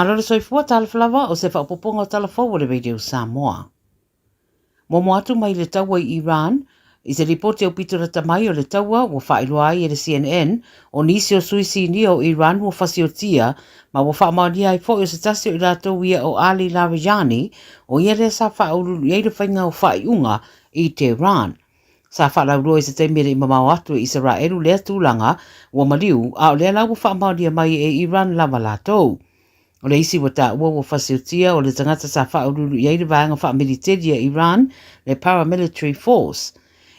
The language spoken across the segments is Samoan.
Malo le soifua, talofa lava, o se faaopoopoga o tala fou a le Radio Samoa. Muamua atu mai le taua i Iran, i se lipoti aupito lata mai o le taua ua faailoa ai e le CNN, o nisi o sui sinia o Iran ua fasiotia ma ua faamaonia ai foi o se tasi o i latou ia o Ali Larijani, o ia lea sa faauluulu i ai le faiga o faaiuga i Tehran. Sa faalauiloa i se taimi e le i mamao atu e Isaraelu lea tulaga ua maliu, a o lea la ua faamaonia mai e Iran lava latou. O le isi ua taua ua fasiotia o le tagata sa faauluulu i ai le vaega faamiliteli a Iran, le Paramilitary Force.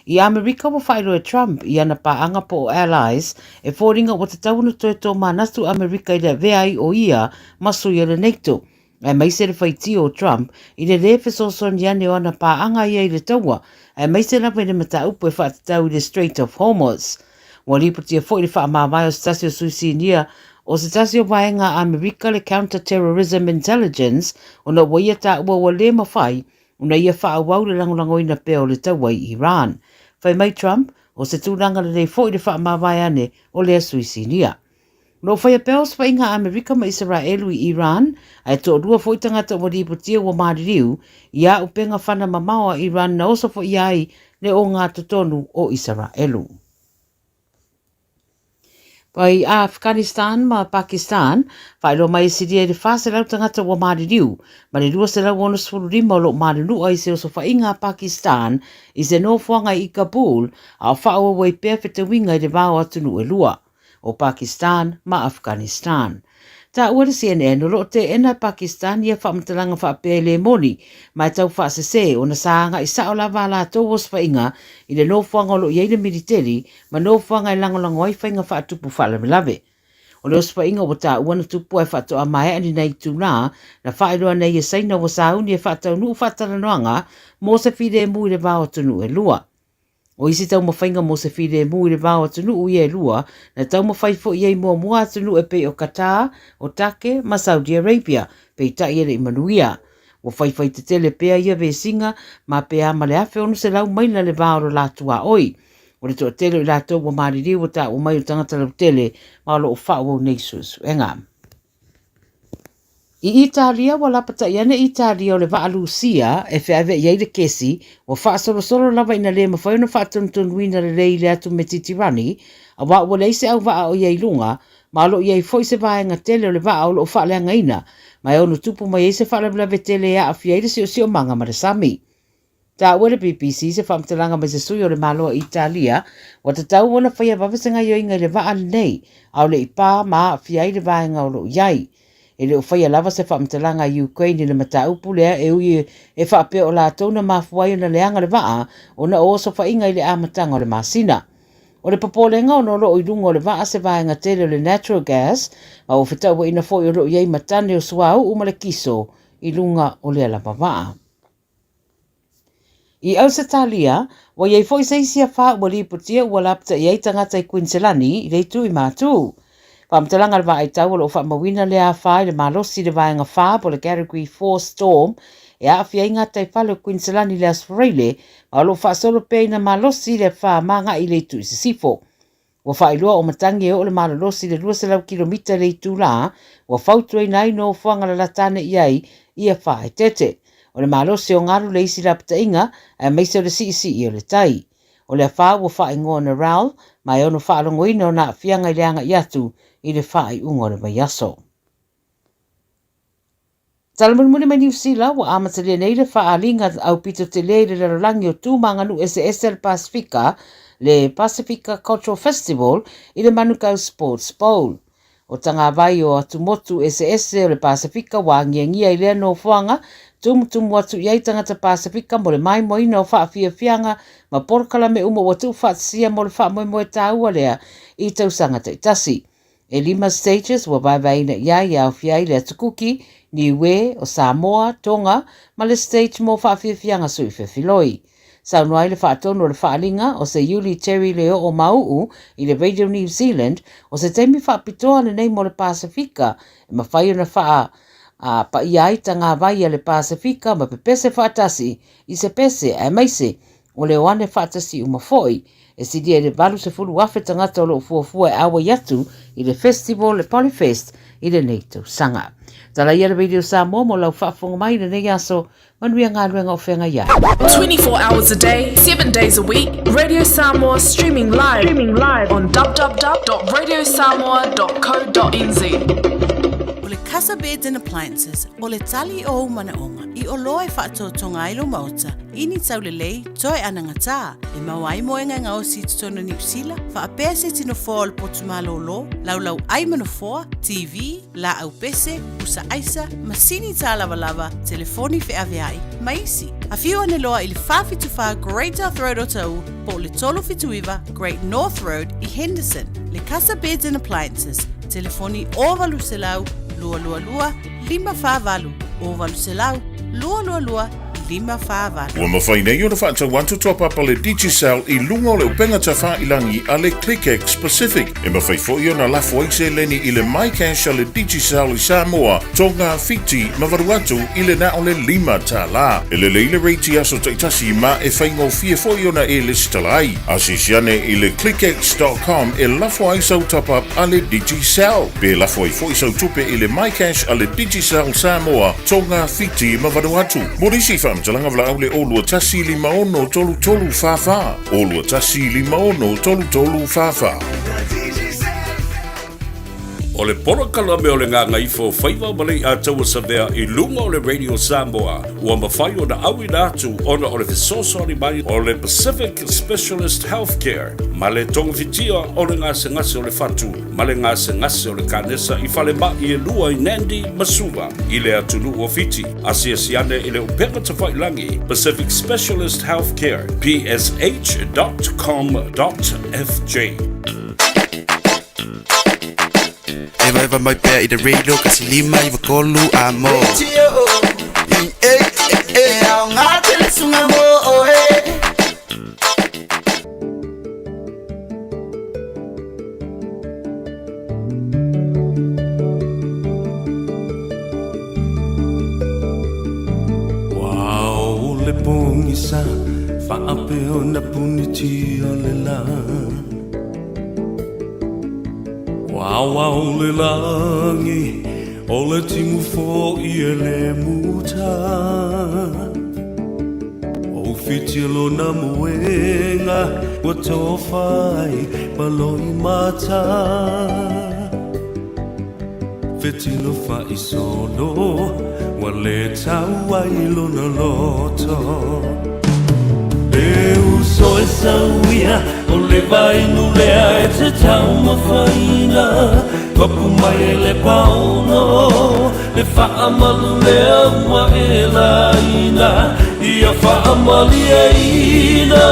I Amerika ua faailoa e Trump i ana paaga po o allies e foliga ua tatau ona toe tomanatu Amerika i le avea ai o ia ma sui o le NATO. aemaise le faitio o Trump i le lē fesoasoani ane o ana paaga ia i le taua, aemaise lava i le mataupu e faatatau i le Strait of Hormuz. Ua lipotia foi le faamavae o se tasi o sui sinia o se tasi o vaega a Amerika le Counter-Terrorism Intelligence ona ua ia taua ua lē mafai ona ia faaauau le lagolagoina pea o le taua i Iran. Fai mai Trump, o se tulaga lelei foi le faamavae ane o lea sui sinia. O lo o faia pea osofaiga a Amerika ma Isaraelu i Iran, ae toalua foi tagata ua lipotia ua maliliu i auupega fana mamao a Iran na osofaia ai le ogatotonu o Isaraelu. I Afghanistan ma Pakistan, faailoa mai e Siria i le 400 tagata ua maliliu ma le 265 o lo o malunua i se osofaiga a Pakistan i se nofoaga i Kabul a o faaauau ai pea fetauiga i le va o atunuu e lua. o Pakistan ma Afghanistan. Taua le CNN o lo o teena e Pakistan ia faamatalaga faapea e le moni ma e tau faasese ona sa agai sao lava a latou osofaiga i le nofoaga o lo o i ai le militeli ma nofoaga e lagolago ai faiga faatupu faalavelave. O le osofaiga ua taua na tupu ae faatoa maea ni nai itulā na faailoa nei e Saina ua sauni e faataunuu faatalanoaga mo se filemu i le va o atunuu e lua. O isi taumafaiga mo se filemu i le va o atunuu ia e lua, na taumafai foi i ai muamua atunuu e pei o Qatar, o Take ma Saudi Arabia, peitai e le i manuia. Ua faifai tetele pea ia vesiga ma pe a ma le 1600 maila le va o lo la tuaoi. O le toatele o i latou ua maliliu ua taua mai o tagata lautele ma o lo o faaauau nei suesuega. I Italia, ua lapatai ane Italia o le vaa Lusia e feaveai ai le kesi, ua faasolosolo lava ina le mafai ona faatonutonuina lelei i le atu Metitirani, auā ua leai se auvaa o i ai i luga, ma o lo o i ai foi se vaega tele o le vaa o lo o faaleagaina, ma e ono tupu mai ai se faalavelave tele e aafia ai le siosiomaga ma le sami. Taua e le BBC se faamatalaga mai se sui o le Malo a Italia, ua tatau ona faia vave se gaioiga i le vaa lenei, a o le i pā ma aafia ai le vaega o lo o i ai. E le o faia lava se faamatalaga a Ukraine i le mataupu lea e ui e faapea o latou na mafua ai ona leaga le vaa ona o osofaiga i le amataga o le masina. O le popolega ona o lo o i luga o le vaa se vaega tele o le natural gas, ma ua fetauaiina foi o lo o i ai ma tane o suauu ma le kiso i luga o lea lava vaa. I Ausetalia, ua i ai foi se isi afa ua lipotia ua lapataia ai tagata i Kuiniselani i le itu i Matū. Faamatalaga a le Vaai Tau o lo o faamauina lea afa i le malosi i le vaega 4 po o le Category 4 Storm e aafia ai gataifale o Kuiniselani i le Aso Faraile ma o lo o faasolo pea ina malosi le afa ma agai i le itu i sisifo. Ua faailoa o matagi e oo le malolosi i le 200 kilomita i le itulā, ua fautuaina ai nofoaga lalata ane i ai ia faaeteete. O le malosi o galu le isi lapataiga, aemaise o le siisii o le tai. O le afa ua faaigoa Narelle, ma e ono faalogoina ona aafiaga i le agai atu i le faaiuga o le vaiaso. Tala mulimuli mai Niu Sila, ua amatalia nei le faaaliga aupito tele i le lalolagi o tu ma aganuu eseese a le Pasefika, le Pasifika Cultural Festival, i le Manukau Sports Bowl. O tagavai o atumotu eseese o le Pasefika ua agiagia i lea nofoaga, tumutumu atu i ai tagata Pasefika mo le maimoaina o faafiafiaga ma polokalame uma ua tuufaatasia mo le faamoemoe taua lea i tausaga taitasi. E lima stages ua vaevaeina i ai e aofia ai le Atu Kuki, Niue, o Samoa, Tonga, ma le stage mo faafiafiaga sui fefiloi. Saunoa ai le faatonu o le faaaliga o se Iuli Terry Leoo Mau'u i le Radio New Zealand, o se taimi faapitoa lenei mo le Pasefika e mafai ona faa paia ai tagavai a le Pasefika ma pepese faatasi i se pese aemaise O le o ane faatasi uma foi, e silia i le 80,000 tagata o lo o fuafua e auai atu i le festival le Polyfest i lenei tausaga. Tala ia le Radio Samoa mo lau faafofoga mai i lenei aso, manuia galuega o feagai ai. 24 hours a day, 7 days a week, Radio Samoa streaming live, streaming live on www.radiosamoa.co.nz. O le Casa Beds and Appliances, o le tali o ou manaoga i oloa e faatotoga ai lou maota i ni taulelei toe anagata e maua ai moega e gaosi i totonu o Niu Sila, faapea se tino foa o le potu malōlō, laulau ai ma nofoa, TV, laau pese, pusa aisa, masini tālavalava, telefoni feaveai, ma isi. Afio ane loa i le 474 Great South Road o Taʻu po o le 379 Great North Road i Henderson. Le Casa Beds and Appliances, telefoni 0800 222 548, 0800 222 548. Ua mafai nei ona faatau atu toa papa le Digicel i luga o le upega tafailangi a le ClickX Pacific. E mafai foi ona lafo ai seleni i le MyCash a le Digicel i Samoa, Tonga, Fiti ma Vanuatu i le na o le $5. E lelei le rate i aso taitasi ma e faigofie foi ona e lesitala ai. Asiasi ane i le clickx.com e lafo ai sau top-up a le Digicel. Pe lafo ai foi sau tupe i le MyCash a le Digicel Samoa, Tonga, Fiti ma Vanuatu. Mo nisi faamatalaga valaau le 021 56 33 44, 021 56 33 44. O le polokalame o le Gagaifo Faiva ma Leiataua Savea i luga o le Radio Samoa ua mafai ona auina atu ona o le fesoasoani mai o le Pacific Specialist Healthcare ma le togafitia o le gasegase o le fatu ma le gasegase o le kanesa i falemai e lua i Nandi ma Suva i le atunuu o Fiti. Asiasi ane i le upega tafailangi Pacific Specialist Healthcare, psh.com.fj. Evaeva mai pea i le radio kasi lima iwa tolu a mo. Ua o le pogisa faapea ona puniti o le la Ua ao le lagi o le timu fo'i e le muta O whiti lona moenga ua tofa ai ma loimata Fetilo fa'isolo ua le tau ai lona loto E uso e sauia o le vainu lea e te taumafaina Papu mai e le paono le fa'amalu lea ua e laina Ia fa'amalieina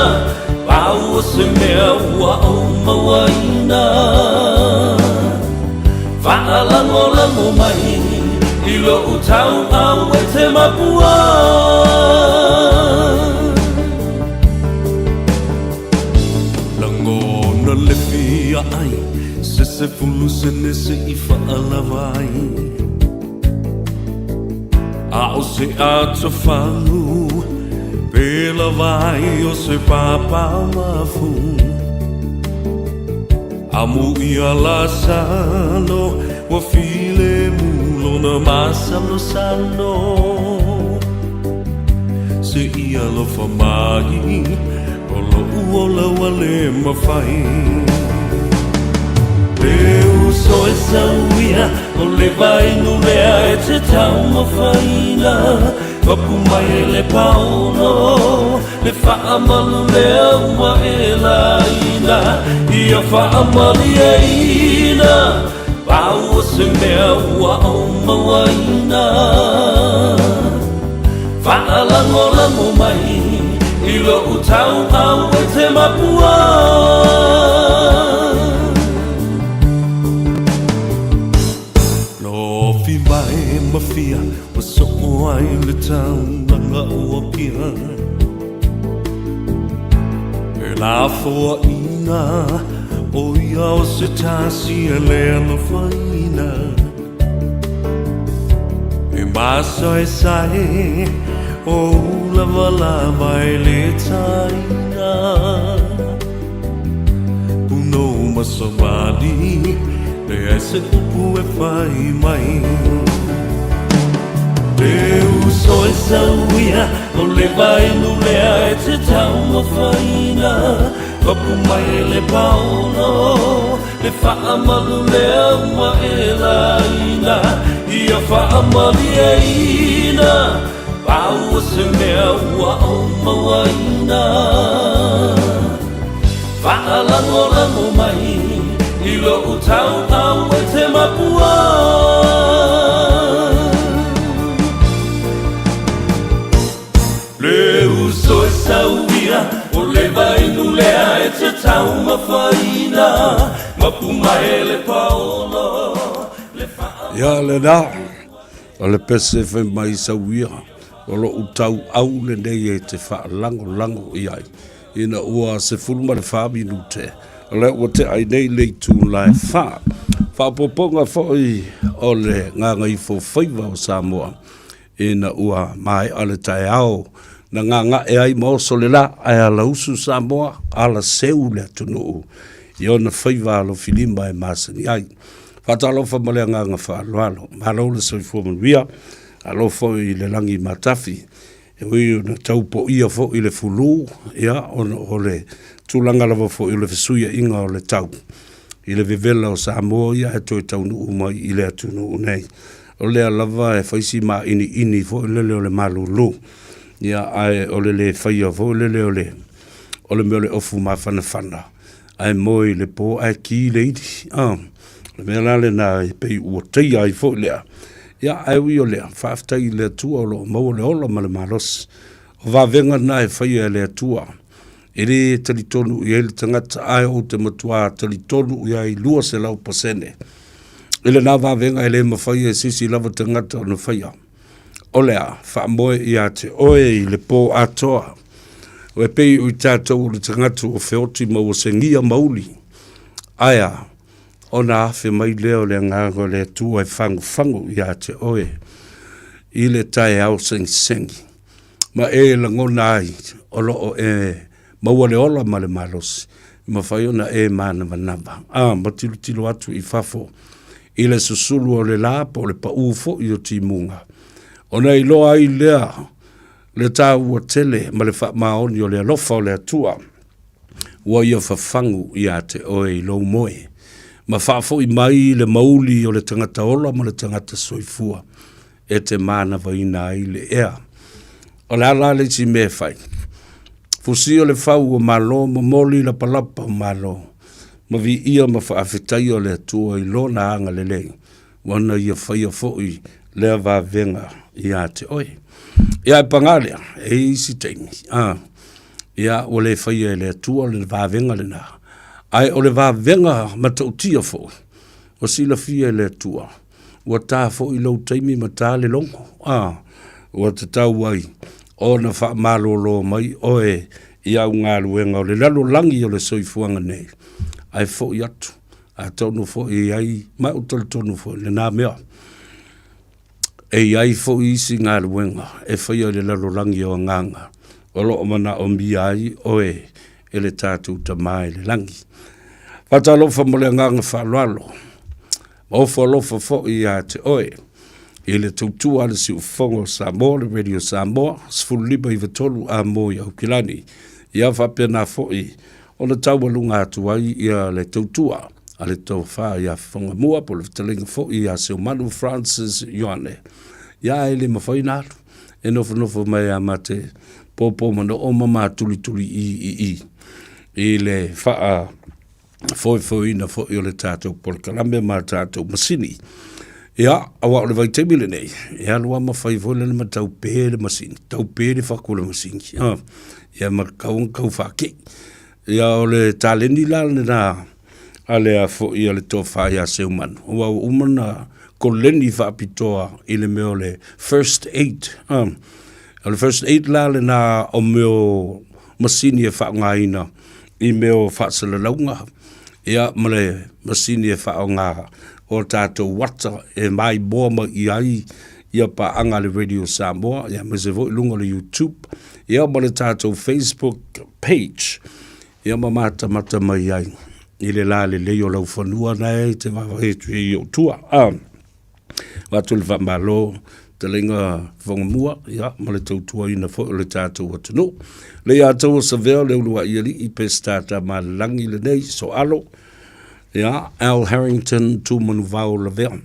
pau o se mea ua ou mauaina Fa'alagolago mai i lo'u tau'au e te mapua. Lagona le fia ai se sefulu sene se i fa'alava ai A o se atofagu pe lava ai o se papa mafu Amu ia Lasalo ua filemu lona masalosalo Se i alofa mai o lo'u ola ua le mafai E uso e sauia o le vainu lea e te taumafaina Papu mai e le paono Le fa'amalu lea ua e laina Ia fa'amalieina Pau o se mea ua ou mauaina Fa'alagolago mai I lo'u tau'au e te mapua Lofi mai ma fia ua soo ai le taulaga o Apia E lafoaʻina ʻo ia o se tasi e le alofaina E masaesae O ou lava lava e le taina Punou ma savali Leai se upu e fai mai Le uso e sauia O le vainu lea e te taumafaina Papu mai e le paolo Le faamalu lea ua e laina Ia faamalieina Pau o se mea ua ou mauaina Faalagolago mai I lou tauau e te mapua Le uso e sauia O le vainu lea e te taumafaina Mapu mai le paolo Le Ia lena, o le pese fai mai sauia, o lou tauau lenei e te faalagolago i ai, ina ua 14 minute, o lea ua tea ai nei le itula e fa. Faaopoopoga foi o le gagaifo faiva o Samoa, Ina ua maea le taeao na gaga'e ai ma oso le la, ae alausu Samoa, alaseu le atunuu i ona faiva alofilima e masani ai. Faatalofa ma le agaga faaaloalo, malo le soifua manuia, malo foi i le lagi matafi, e ui ona tau poia foi le fulu, ia, ona o le tulaga lava foi o le fesuiaiga o le tau i le vevela o Samoa ia ae toe taunuu mai i le atunuu nei. O lea lava e fai si māʻiniʻini foi lele o le malulu, ia, ae o le le faia foi lele o le, o le mea o le ofu mafanafana, ae moe i le po ae ki le ili. A, o le mea la lena e pei ua taia ai foi lea. Ia, ae ui o lea, faafetai i le Atua o lo o maua le ola ma le malosi. O vavega na e faia e le Atua, e le talitonu i ai le tagata, ae ou te matuā talitonu i ai 200%. I lena vavega e le mafai e se isi lava tagata ona faia. O le a faamoe ia te oe i le pō atoa. E pei o i tatou o le tagata ua feoti ma ua segia mauli. Ae a, ona afe mai lea o le Agaga o le Atua e fagufagu ia te oe i le taeao segisegi, ma e lagona ai o lo o e maua le ola ma le malosi, e mafai ona e manavanava, a, ma tilotilo atu i fafo i le susulu o le la po o le paū foi o timuga, ona iloa ai lea le taua tele ma le faamaoni o le alofa o le Atua ua ia fafagu ia te oe i lou moe, ma faafoi mai le mauli o le tagata ola ma le tagata soifua e te manavaina ai le ea. O le a la le isi mea e fai? Fusia le fau o Malo, momoli lapalapa o Malo, ma viia ma faafetaia le Atua i Lona agalelei, ua na ia faia foi lea vavega ia te oe. Ia e pagā lea, e i isi taimi, a, ia ua le faia e le Atua le vavega lena, ae o le vavega matautia foi, ua silafia e le Atua, ua ta foi lou taimi ma ta le logo, a, ua tatau ai ona faamalolo mai oe i au galuega o le lalolagi o le soifuaga nei, ae foi atu, atonu foi e i ai, ma ou talitonu foi i lena mea, e i ai foi isi galuega e faia i le lalolagi o agaga o lo o manaomia ai oe e le tatou Tama i le lagi. Faatalofa mo le agaga faaaloalo. Ma ofo alofa foi ia te oe i le tautua a le Siufofoga o Samoa, le Radio Samoa, 15 93 a mo i Aukilani. Ia faapena foi ona taualuga atu ai ia le tautua a le tofa ia Fofogamua po o le fetalaiga foi ia Seumanu Francis Ioane. Ia e le mafai ona alu e nofonofo mai ia ma te pōpō manoo ma matulituli i i i i le faa foefoeina foi o le tatou polokalame ma tatou masini. Ia, aua o le vaitaimi lenei, e alu lava ma fai foi lele ma tau pe le masini, tau pe le fatu o le masini, ah, ia ma tatau ona tau faakei. Ia, o le taleni la lena a le a foi a le tofa ia Seumanu, aua ua uma ona koleni faapitoa i le mea o le first aid. Ah, o le first aid la lena o mea o masini e faaaogaina i mea o faasalalauga, ia ma le masini e faaaoga o tatou ata e maimoa mai i ai. ia paaga a le Radio Samoa, ia aemaise foi i luga o le YouTube, ia ma le tatou Facebook page, ia ma matamata mai ai i le lalelei o laufanua na e te vaavaai atu ai i ou tua. Ah. Avatu le faamalo taleiga Fogamua ia ma le tautuaina foi o le tatou atunuu. Le ia taua savea le uluai alii Peseta Tamalelagi lenei Soalo ia Al Harrington Tumanuvao Lavea.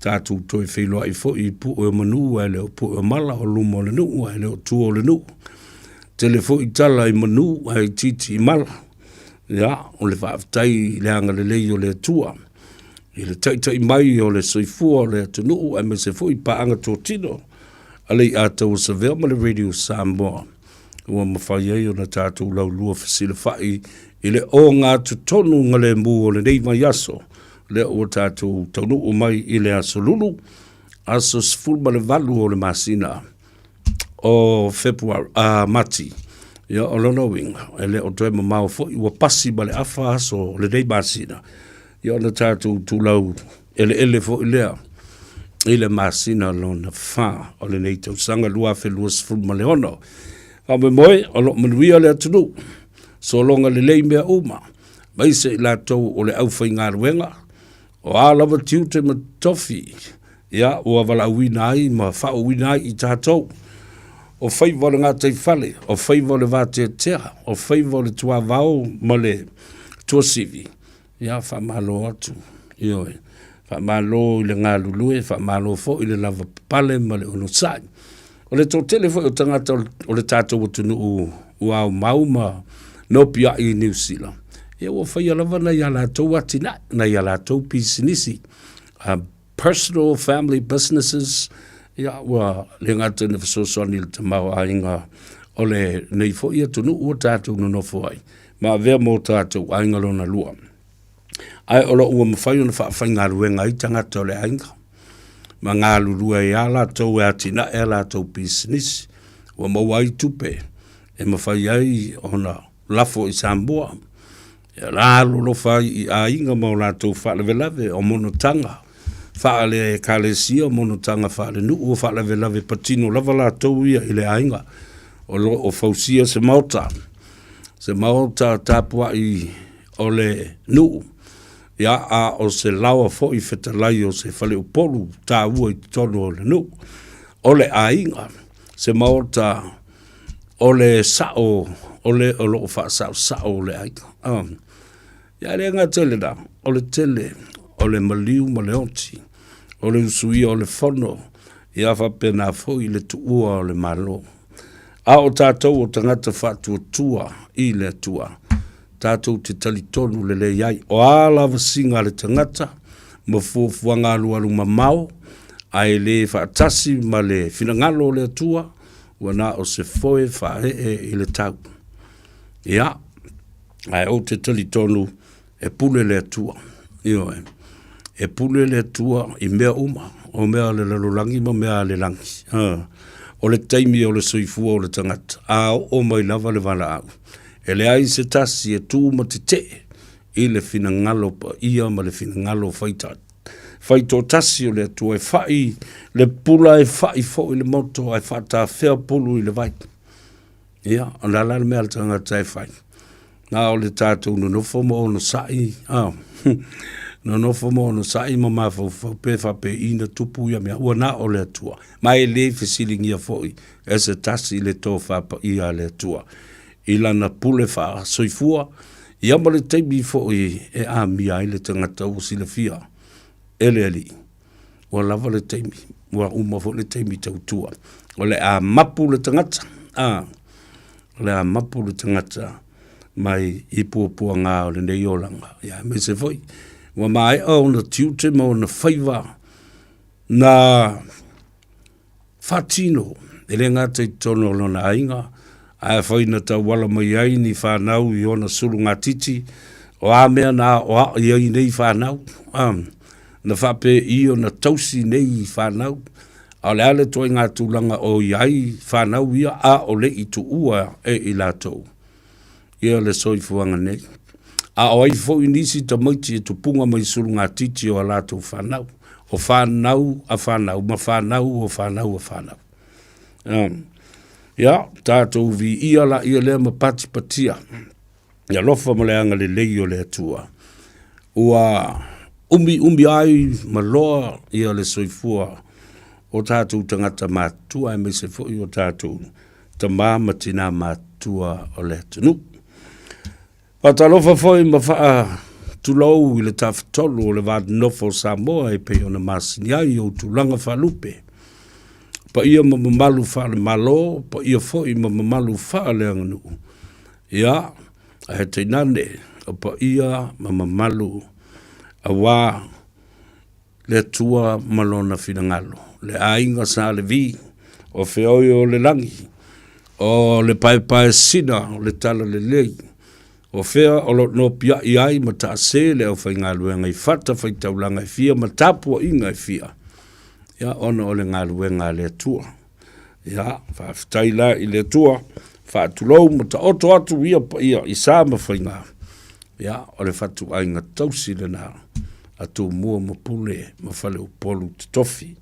Tatou toe feiloai foi i pue o manu ae le o pue o mala o luma o le nuu ae le o tua o le nuu. Tele foi tala i manu ae itiiti i mala. Ia, o le faafetai i le agalelei o le Atua i le taitai mai o le soifua o le atunuu aemaise foi paaga totino a le Iataua Savea ma le Radio Samoa ua mafai ai ona tatou laulua fesilafai i le ogatotonu galemu o lenei vaiaso lea ua tatou taunuu mai i le aso Lulu, aso 18 o le masina o Fepuari, Mati. Ia, o lona uiga, e le o toe mamao foi, ua pasi ma le afa aso o lenei masina, ia ona tatou tulau eleele foi lea i le masina lona fa o lenei tausaga 2026. Faamoemoe, o lo o manuia le atunuu, sologa lelei mea uma, aemaise i latou o le aufaigaluega, O a lava tiute ma tofi, ia, ua valaauina ai ma faauuina ai i tatou. O faiva o le gataifale, o faiva o le vateatea, o faiva o le tuavao ma le tuasivi, ia, faamalo atu, ioe. Faamalo i le galulue, faamalo foi i le lavapapale ma le onosai. O le toatele foi o tagata o le tatou atunuu ua aumau ma nopiai i Niu Sila, ia ua faia lava nai a latou atinae, nai a latou pisinisi, personal family businesses, ia ua le gata ina fesoasoani i le tamaoaiga o lenei foi atunuu ua tatou nonofo ai, ma avea ma o tatou aiga lona lua. Ae o lo o ua mafai ona faafaigaluega ai tagata o le aiga ma galulue ai lava latou e atinae a latou pisinisi, ua maua ai tupe e mafai ai ona lafo i Samoa, e alolofa ai i aiga ma o latou faalavelave, o monotaga faale-Ekalesia, o monotaga faalenuu, o faalavelave patino lava latou ia i le aiga o lo o fausia se maota, se maota tapuai o le nuu, ia, a o se laoa foi fetalai o se faleupolu taua i totonu o le nuu, o le aiga, se maota o le sao o le o lo o faasaosao o le aiga. Ia, e le gata i lena, o le tele o le maliu ma le oti, o le usuia o le fono, ia faapena foi le tuua o le Malo. A o tatou o tagata faatuatua i le Atua, tatou te talitonu lelei ai, o a lavasiga a le tagata ma fuafuaga alualu mamao, ae le faatasi ma le finagalo o le Atua, ua na o se foe faaee i le tau. Ia, ae ou te talitonu e pule le Atua. Ioe, e pule le Atua i mea uma, o mea a le lalolagi ma mea a le lagi. O le taimi o le soifua o le tagata, a oo mai lava le valaau, e leai se tasi e tu ma tetee i le finagalo paia ma le finagalo faitoatasi o le Atua e fai le pula e fai foi le moto ae faatafea pulu i le vai. Ia, o le a la le mea a le tagata e fai? Na o le tatou nonofo ma onosai, nonofo ma onosai ma mafaufau pe faapei na tupu ia mea, ua na o le Atua. Ma e le fesiligia foi e se tasi le tofa paia a le Atua i lana pule faasoifua, ia ma le taimi foi e amia ai le tagata ua silafia e le Alii. Ua lava le taimi, ua uma foi le taimi tautua. O le a mapu le tagata, a, o le a mapu le tagata mai i puapuaga o lenei olaga. Ia, aemaise foi, ua maea ona tiute ma ona faiva na faatino, e le gata i totonu o lona aiga, ae afai na tauala mai ai ni fanau i ona sulugatiti, o a mea na aoao ai nei fanau, na faapei ona tausi nei fanau, a o le a le ituaiga tulaga o i ai fanau ia a o le i tuua e i latou ia le soifuaga nei. A o ai foi nisi tamaiti e tupuga mai sulugatiti o a latou fanau? O fanau a fanau ma fanau o fanau a fanau. Ia, tatou viia laia lea ma patipatia i alofa ma le agalelei o le Atua, ua umiumi ai ma loa ia le soifua o tatou tagata matutua aemaise foi o tatou tama ma tina matutua o le atunuu. Faatalofa foi ma faatulou i le Tafatolu o le Va Nonofo o Samoa e pei ona masani ai i ou tulaga faalupe. Paia ma mamalu faale-Malo, paia foi ma mamalu faaleaganuu. Ia, ae tainane o paia ma mamalu aua le Atua ma Lona finagalo, le aiga Sa Levi, o feoi o le lagi, o le paepaesina o le talalelei, o fea o lo o nopiai ai ma taase le aufaigaluega i fatafaitaulaga e fia ma tapuaiga e fia, ia, ona o le galuega a le Atua. Ia, faafetai la i le Atua, faatulou ma taoto atu ia paia i sa ma faiga, ia, o le fatuaiga tausi lena a Tumua ma Pule ma Faleupolu Totofi.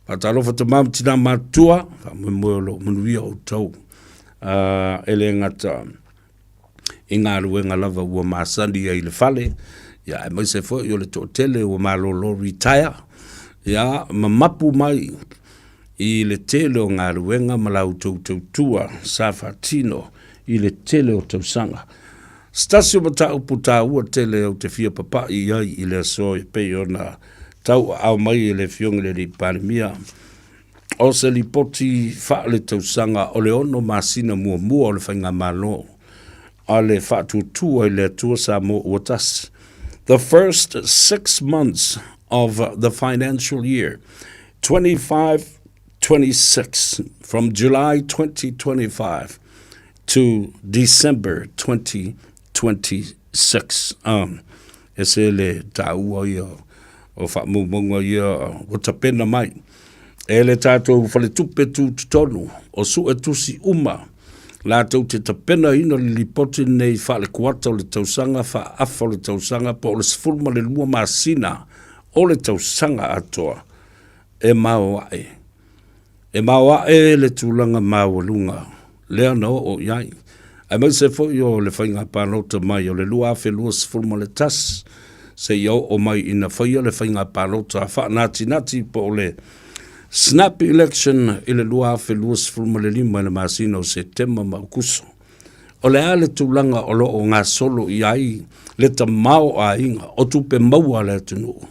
Faatalofa tama ma tina matutua, faamoemoe o lo o manuia outou. E le gata i galuega lava ua masani ai i le fale, ia aemaise foi o le toatele ua malolo retire, ia ma mapu mai i le tele o galuega ma la outou tautua sa faatino i le tele o tausaga. Se tasi o mataupu taua tele ou te fia papai i ai i le aso e pei ona tauaao mai e le Afioga i le Alii Palemia, o se lipoti faaletausaga o le 6 masina muamua o le Faigamalo a le Faatuatua i le Atua Samoa ua Tasi, the first 6 months of the financial year 25-26 from July 2025 to December 2026. E se le taua ia o faamaumauga ia ua tapena mai e le tatou faletupe tutotonu o suetusi uma latou te tapenaina le lipoti lenei faale-kuata o le tausaga, faaafa o le tausaga po o le 12 masina o le tausaga atoa e maoae. E maoae le tulaga maualuga lea na oo i ai, aemaise foi o le faiga palota mai o le 2021 seia oo mai ina faia le faiga palota faanatinati po o le snap election i le 2025 i le masina o Setema ma Aokuso. O le a le tulaga o lo o gasolo i ai le tamaoaiga o tupe maua a le atunuu?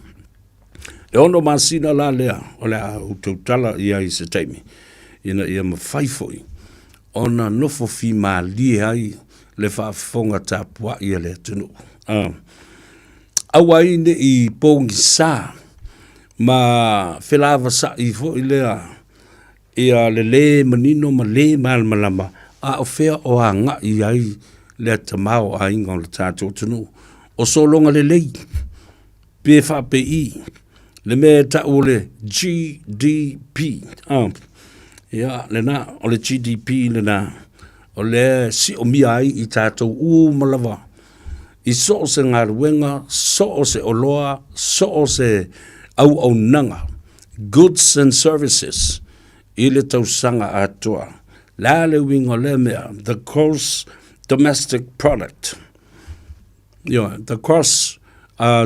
E 6 masina la lea o le a ou tautala i ai i se taimi, ina ia mafai foi ona nofo fimalie ai le faafofoga tapuai a le atunuu. Aua ai ne i pogisa ma felavasa'i foi lea ia le lē manino ma lē malamalama a o fea o agai ai le tamaoaiga o le tatou atunuu. O sologa lelei pe faapei le mea e tau o le GDP. Ia, lena, o le GDP lena, o lea e siomia ai i tatou uma lava i so o se galuega, so o se oloa, so o se auaunaga, goods and services, i le tausaga atoa. Le a le uiga o lea mea? The gross domestic product. Ioe, the gross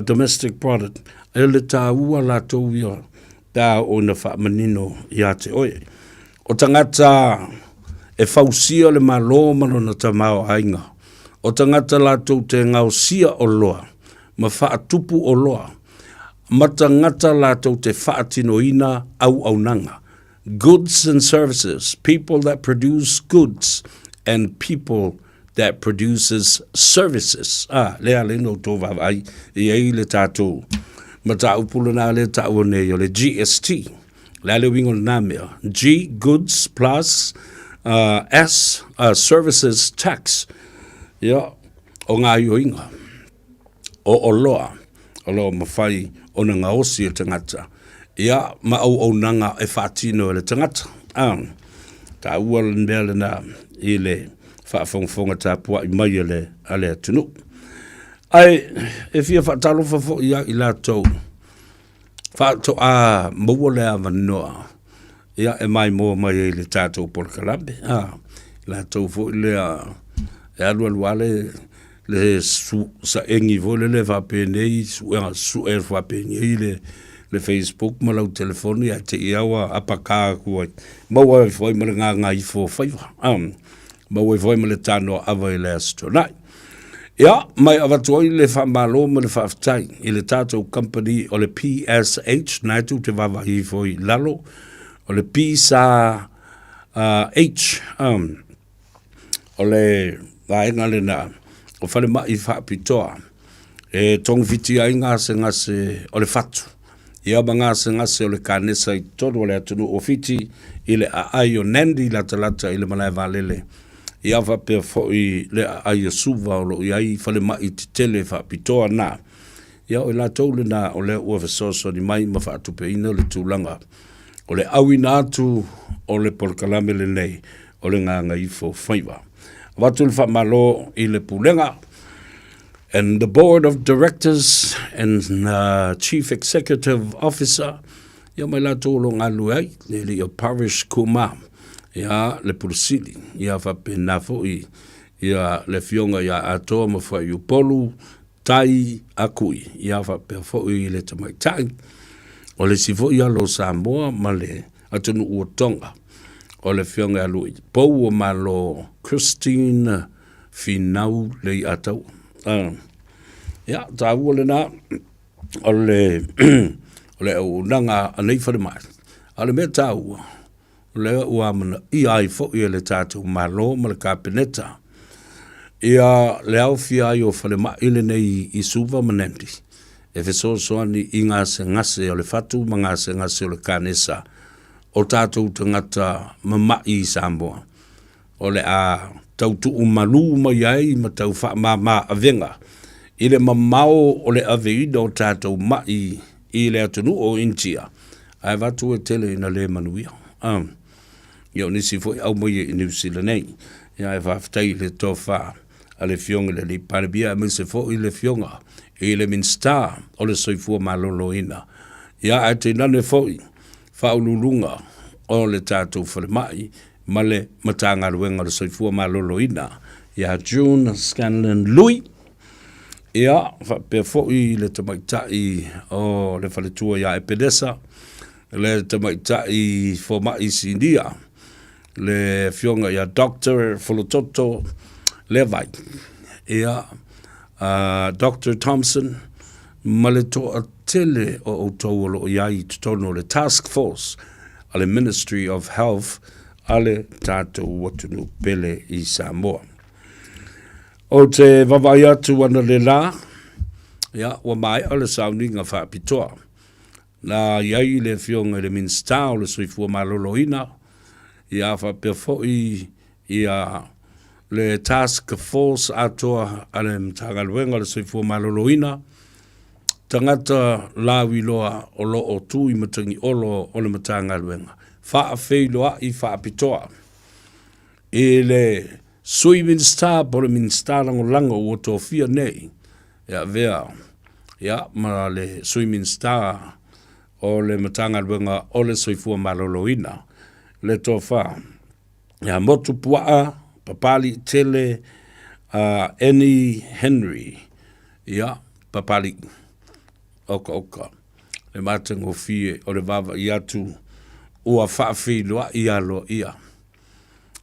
domestic product, e le tāua latou ia pe a oo ina faamanino ia te oe. O tagata e fausia le Malo ma lona tamaoaiga, o tagata latou te gaosia oloa ma faatupu oloa, ma tagata latou te faatinoina auaunaga, goods and services, people that produce goods and people that produces services. Ah, lea le no tō vaavaai i ai le tātou mataupu lena lea taua nei o le GST. Le a le uiga o lena mea. G, goods plus S, services tax. Ia, o ngā ioinga, o oloa, o lo o mawhai ona ngaosi e tangata. Ia, ma auaunaga e faatino e le tagata. Ah, taua le mea lena i le faafogafoga tapuai mai a le, a le atunuu. Ae e fia faatalofa foi ia i latou. Faatoa maua le avanoa ia e maimoa mai ai le tatou polokalame a latou foi lea e alualu lava le le saegi foi lele faapenei suega sue faapenei le le Facebook ma lau telefoni ae te i lava ua apaka atu ai maua ai foi ma le gagaifo o faiva a maua ai foi ma le tanoa ava i le Aso Toonai. Ia, ma e avatu ai le faamalo ma le faafetai i le tatou company o le PSH, na e tou te vaavaai ifo i lalo, o le PSH, o le vaega lena o falemai faapitoa e togafitia ai gasegase o le fatu, ia ma gasegase o le kanesa i totonu o le atunuu o Fiti i le aai o Nandi latalata i le malae vaalele. Ia faapea foi le aai o Suva o lo o i ai falemai tetele faapitoa na. Ia o i latou lena o lea ua fesoasoani mai ma faatupeina le tulaga o le auina atu o le polokalame lenei o le Gagaifo Faiva. Avatu le faamalo i le Pulega and the Board of Directors and Chief Executive Officer ia ma i latou o lo o galulue ai, le alii o Parish Kumar, ia le Pule Sili, ia faapena foi ia le Afioga ia Atoa ma Fuaiupolu Tai Akui, ia faapea foi le tamaitai o le isi foi alo o Samoa ma le atunuu o Tonga, o le Afioga ia Lui Pou o Malo Christine Finau Leiataua. Ia, taua lena o le o le auaunaga a nei falemai. A o le mea taua, o lea ua amanaia ai foi e le tatou Malo ma le Kapeneta ia le aofia ai o falemai lenei i Suva ma Nadi e fesoasoani i gasegase o le fatu ma gasegase o le kanesa o tatou tagata mama'i i Samoa. O le a tau tuumalu mai ai ma tau faamama avega i le mamao o le aveina o tatou ma'i i le atunuu o Initia, ae avatu e tele ina le manuia. Ia o nisi foi aumaia i Niu Sila nei. Ia ae faafetai i le tofa a le Afioga i le Alii Palemia aemaise foi le Afioga i le Minisita o le Soifua Maloloina. Ia ae tainane foi Faauluuluga o le tatou falemai ma le Matagaluega o le Soifua Maloloina ia June Scanlan Lui, ia faapea foi le tamaitai o le faletua ia Epenesa, le tamaitai fomai sinia, le afioga ia Doctor Folototo Leavai, ia Doctor Thompson, ma le toatele o outou o lo o i ai i totonu o le Task Force a le Ministry of Health a le tatou atunuu pele i Samoa. Ou te vaavaai atu analeila, ia, ua maea le sauniga faapitoa. Na i ai le Afioga i le Minisita o le Soifua Maloloina, ia faapea foi ia le Task Force atoa a le Matagaluega o le Soifua Maloloina, tagata lauiloa o lo o tu i matagiolo o le Matagaluega, faafeiloai faapitoa i le Sui Minisita po o le Minisita Lagolago ua tofia nei e avea ia ma le Sui Minisita o le Matagaluega o le Soifua Maloloina, le Tofa ia Motupuaa Papaliitele Annie Henry, ia Papalii, oka oka le matagofie o le vaavaai atu ua faafeiloai aloaia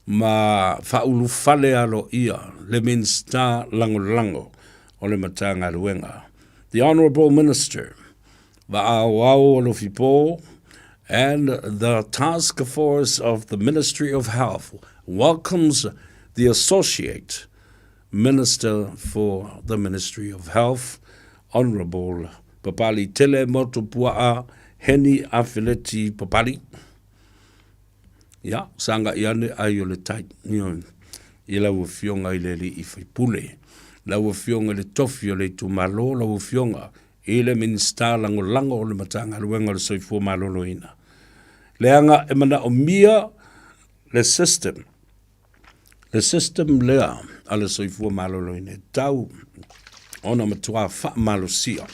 ma faaulufale aloaia le Minisita Lagolago o le Matagaluega, The Honourable Minister Vaaoao Alofipo and the Task Force of the Ministry of Health welcomes the Associate Minister for the Ministry of Health, Honourable Papaliitele Motupuaa Heni Afeleti Papali. Ia, sagai ane ai o le tai, ioe, i lau Afioga i le Alii Faipule, lau Afioga i le Tofi o le Itumalo, lau Afioga i le Minisita Lagolago o le Matagaluega o le Soifua Maloloina. Leaga e manaomia le system, le system lea a le Soifua Maloloina e tau ona matua faamalosia.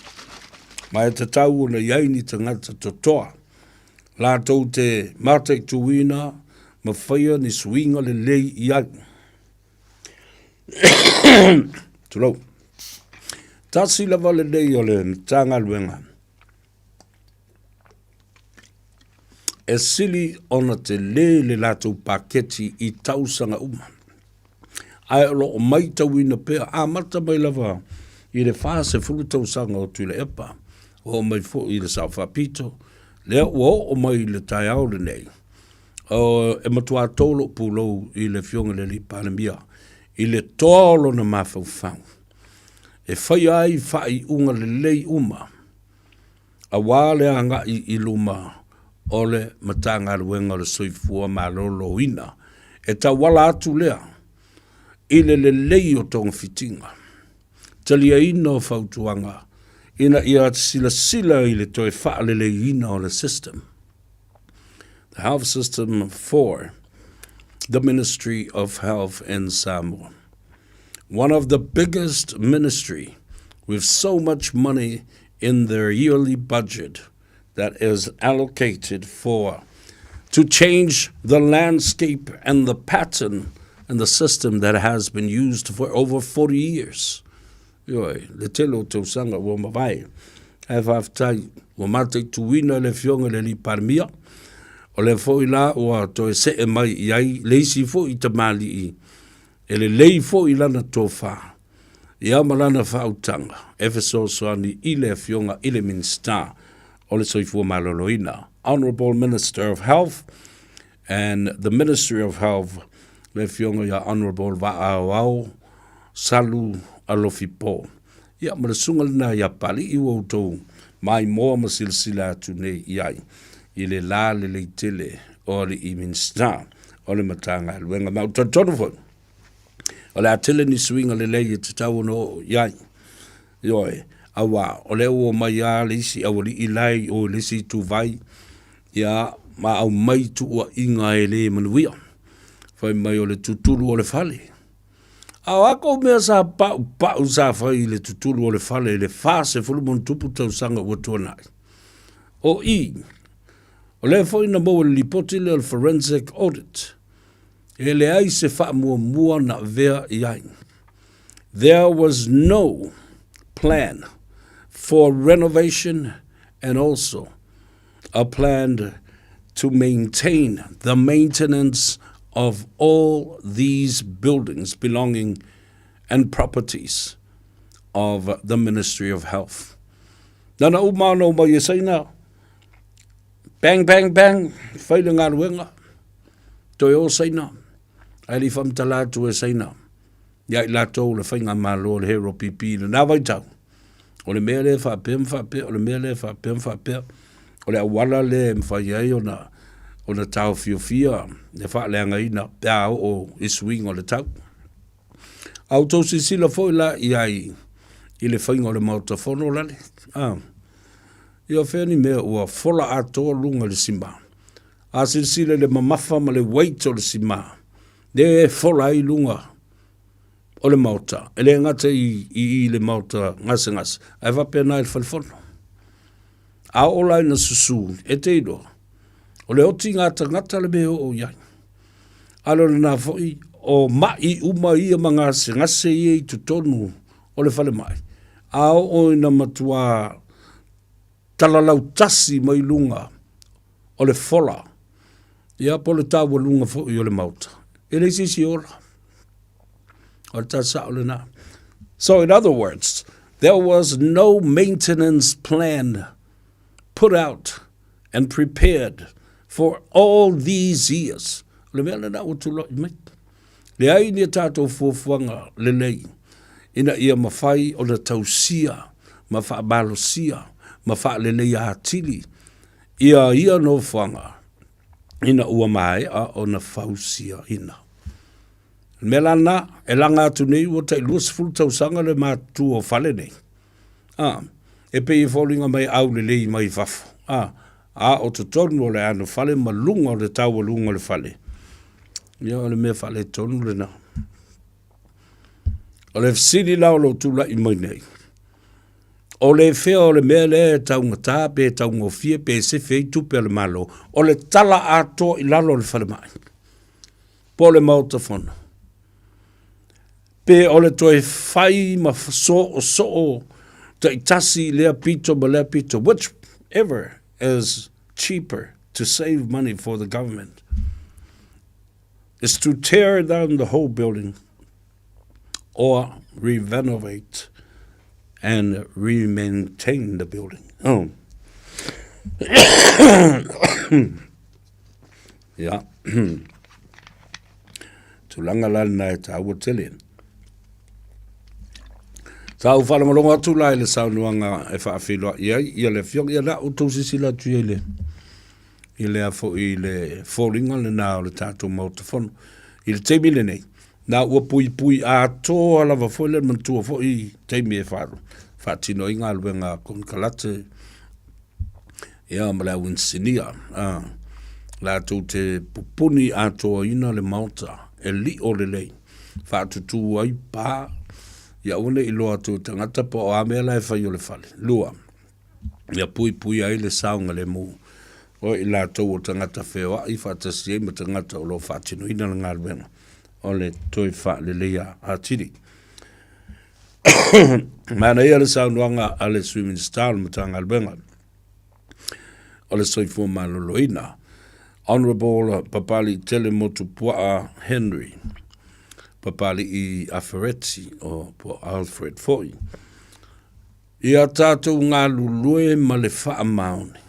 Ma e tatau ona i ai ni tagata totoa latou te mataituina ma faia ni suiga lelei i ai. Tulou. Tasi lava lenei o le Matagaluega e sili ona telē le latou paketi i tausaga uma. Ae o lo o maitauina pea, amata mai lava i le 40 tausaga o Tuilaepa, oo mai foi i le Sao Faapito, lea ua oo mai i le taeao lenei, e matua to lou pulou i le Afioga i le Alii Palemia i le toa o lona mafaufau e faia ai faaiuga lelei uma aua le agai i luma o le Matagaluega o le Soifua Maloloina. E tauala atu lea i le lelei o togafitiga, taliaina o fautuaga ina ia silasila i le toe faaleleiina o le system. The health system for the Ministry of Health in Samoa. One of the biggest ministry with so much money in their yearly budget that is allocated for to change the landscape and the pattern and the system that has been used for over 40 years. Ioe, le tele o tausaga ua mavae. Ae faafetai, ua mataituina le Afioga i le Alii Palemia, o lea foi la ua toe see mai i ai le isi foi tamalii e lelei foi lana tofa ia ma lana faautaga e fesoasoani i le Afioga i le Minisita o le Soifua Maloloina, Honourable Minister of Health and the Ministry of Health, le Afioga ia Honourable Vaaoao Salu Alofi Po. Ia, ma le susuga lena ia Papalii ua outou maimoa ma silasila atu nei i ai i le la lelei tele o alii Minisita o le Matagaluega. Ma ou te talitonu foi, o le a tele ni suiga lelei e tatau ona oo i ai. Ioe, aua o lea ua omai lava le isi aualii la e i o i le isi ituvai, ia, ma aumai tuuaiga e le manuia. Fai mai o le tutulu o le fale. A o a kou mea sa paupau sa fai i le tutulu o le fale i le 40+ tausaga ua tuanai? O i, o lea foi na maua i le lipoti lea o le Forensic Audit, e leai se faamuamua na avea i ai. There was no plan for renovation and also a plan to maintain the maintenance of all these buildings belonging and properties of the Ministry of Health. Nana uma ana uma i e Saina, bang, bang, bang, whai le galuega, toe o Saina, ae le i whamatala atu e Saina, ia i latou le faigamalo le Hero PP i lena vaitau. O le mea lea e faapea ma faapea, o le mea lea e faapea ma faapea, o le auala lea e mafai ai ona ona taofiofia le faaleagaina pe a oo i suiga o le tau. A outou silasila foi la i ai i le faiga o le Maota Fono lale, a, ia fea ni mea ua fola atoa luga i le sima. A silasila i le mamafa ma le weight o le sima, lea e fola ai luga o le Maota, e le gata i i le Maota gasegase, ae faapena i le falefono. A oo la ina susu, e te iloa, o le otiga tagata le mea e oo i ai. A o lena foi, o mai uma ia ma gasegase ia i totonu o le falemai, a oo ina matua talalautasi mai luga o le fola, ia po o le taualuga foi o le Maota, e leai se isi e ola. O le tala sao lena. So in other words, there was no maintenance plan put out and prepared for all these years. O le mea lena ua tulai mai. Leai ni a tātou fuafuaga lelei ina ia mafai ona tausia ma faamalosia ma faaleleia atili ia ia nofoaga ina ua maea ona fausiaina. O le mea la lena, e laga atu nei ua tai 20 tausaga le matutu o fale nei. A, e pei e foliga mai aulelei mai fafo. A, a o totonu o le anofale ma luga o le taualuga o le fale. Ia, o le mea faaletonu lena. O le fesili la o lo o tulai mai nei, O le fea o le mea lea e taugata pe taugofie pe sefe ai tupe a le Malo, o le tala atoa i lalo o le falemai, po o le Maota Fono, pe o le toe fai ma soosoo taitasi i lea pito ma lea pito, whichever is cheaper to save money for the government, is to tear down the whole building or renovate and re-maintain the building. Oh. Ia. Tulaga la lena e tāua tele. Sa ou faalogologo atu la i le saunoaga e faafeiloai ai ia le afioga, ia la outou silasila atu i ai le i lea foi i le foliga lena o le tatou Maota Fono. I le taimi lenei, na ua puipui atoa lava foi le manatua foi taimi e faatino ai galuega a konekarate ia ma le au inisinia, a, latou te pupuni atoaina le Maota e lio lelei, faatutū ai pa, ia aua ne i iloa atu e tagata po o a mea la e fai o le fale. Lua, ia puipuia ai le saogalemu o i latou o tagata feoai faatasi ai ma tagata o lo o faatinoina le galuega o le toe faaleleia atili. Manaia le saunoaga a le Sui Minisita o le Matagaluega o le Soifua Maloloina, Honourable Papaliitele Motupuaa Henry, Papalii Afereti, o po Alfred foi. Ia tatou galulue ma le faamaoni,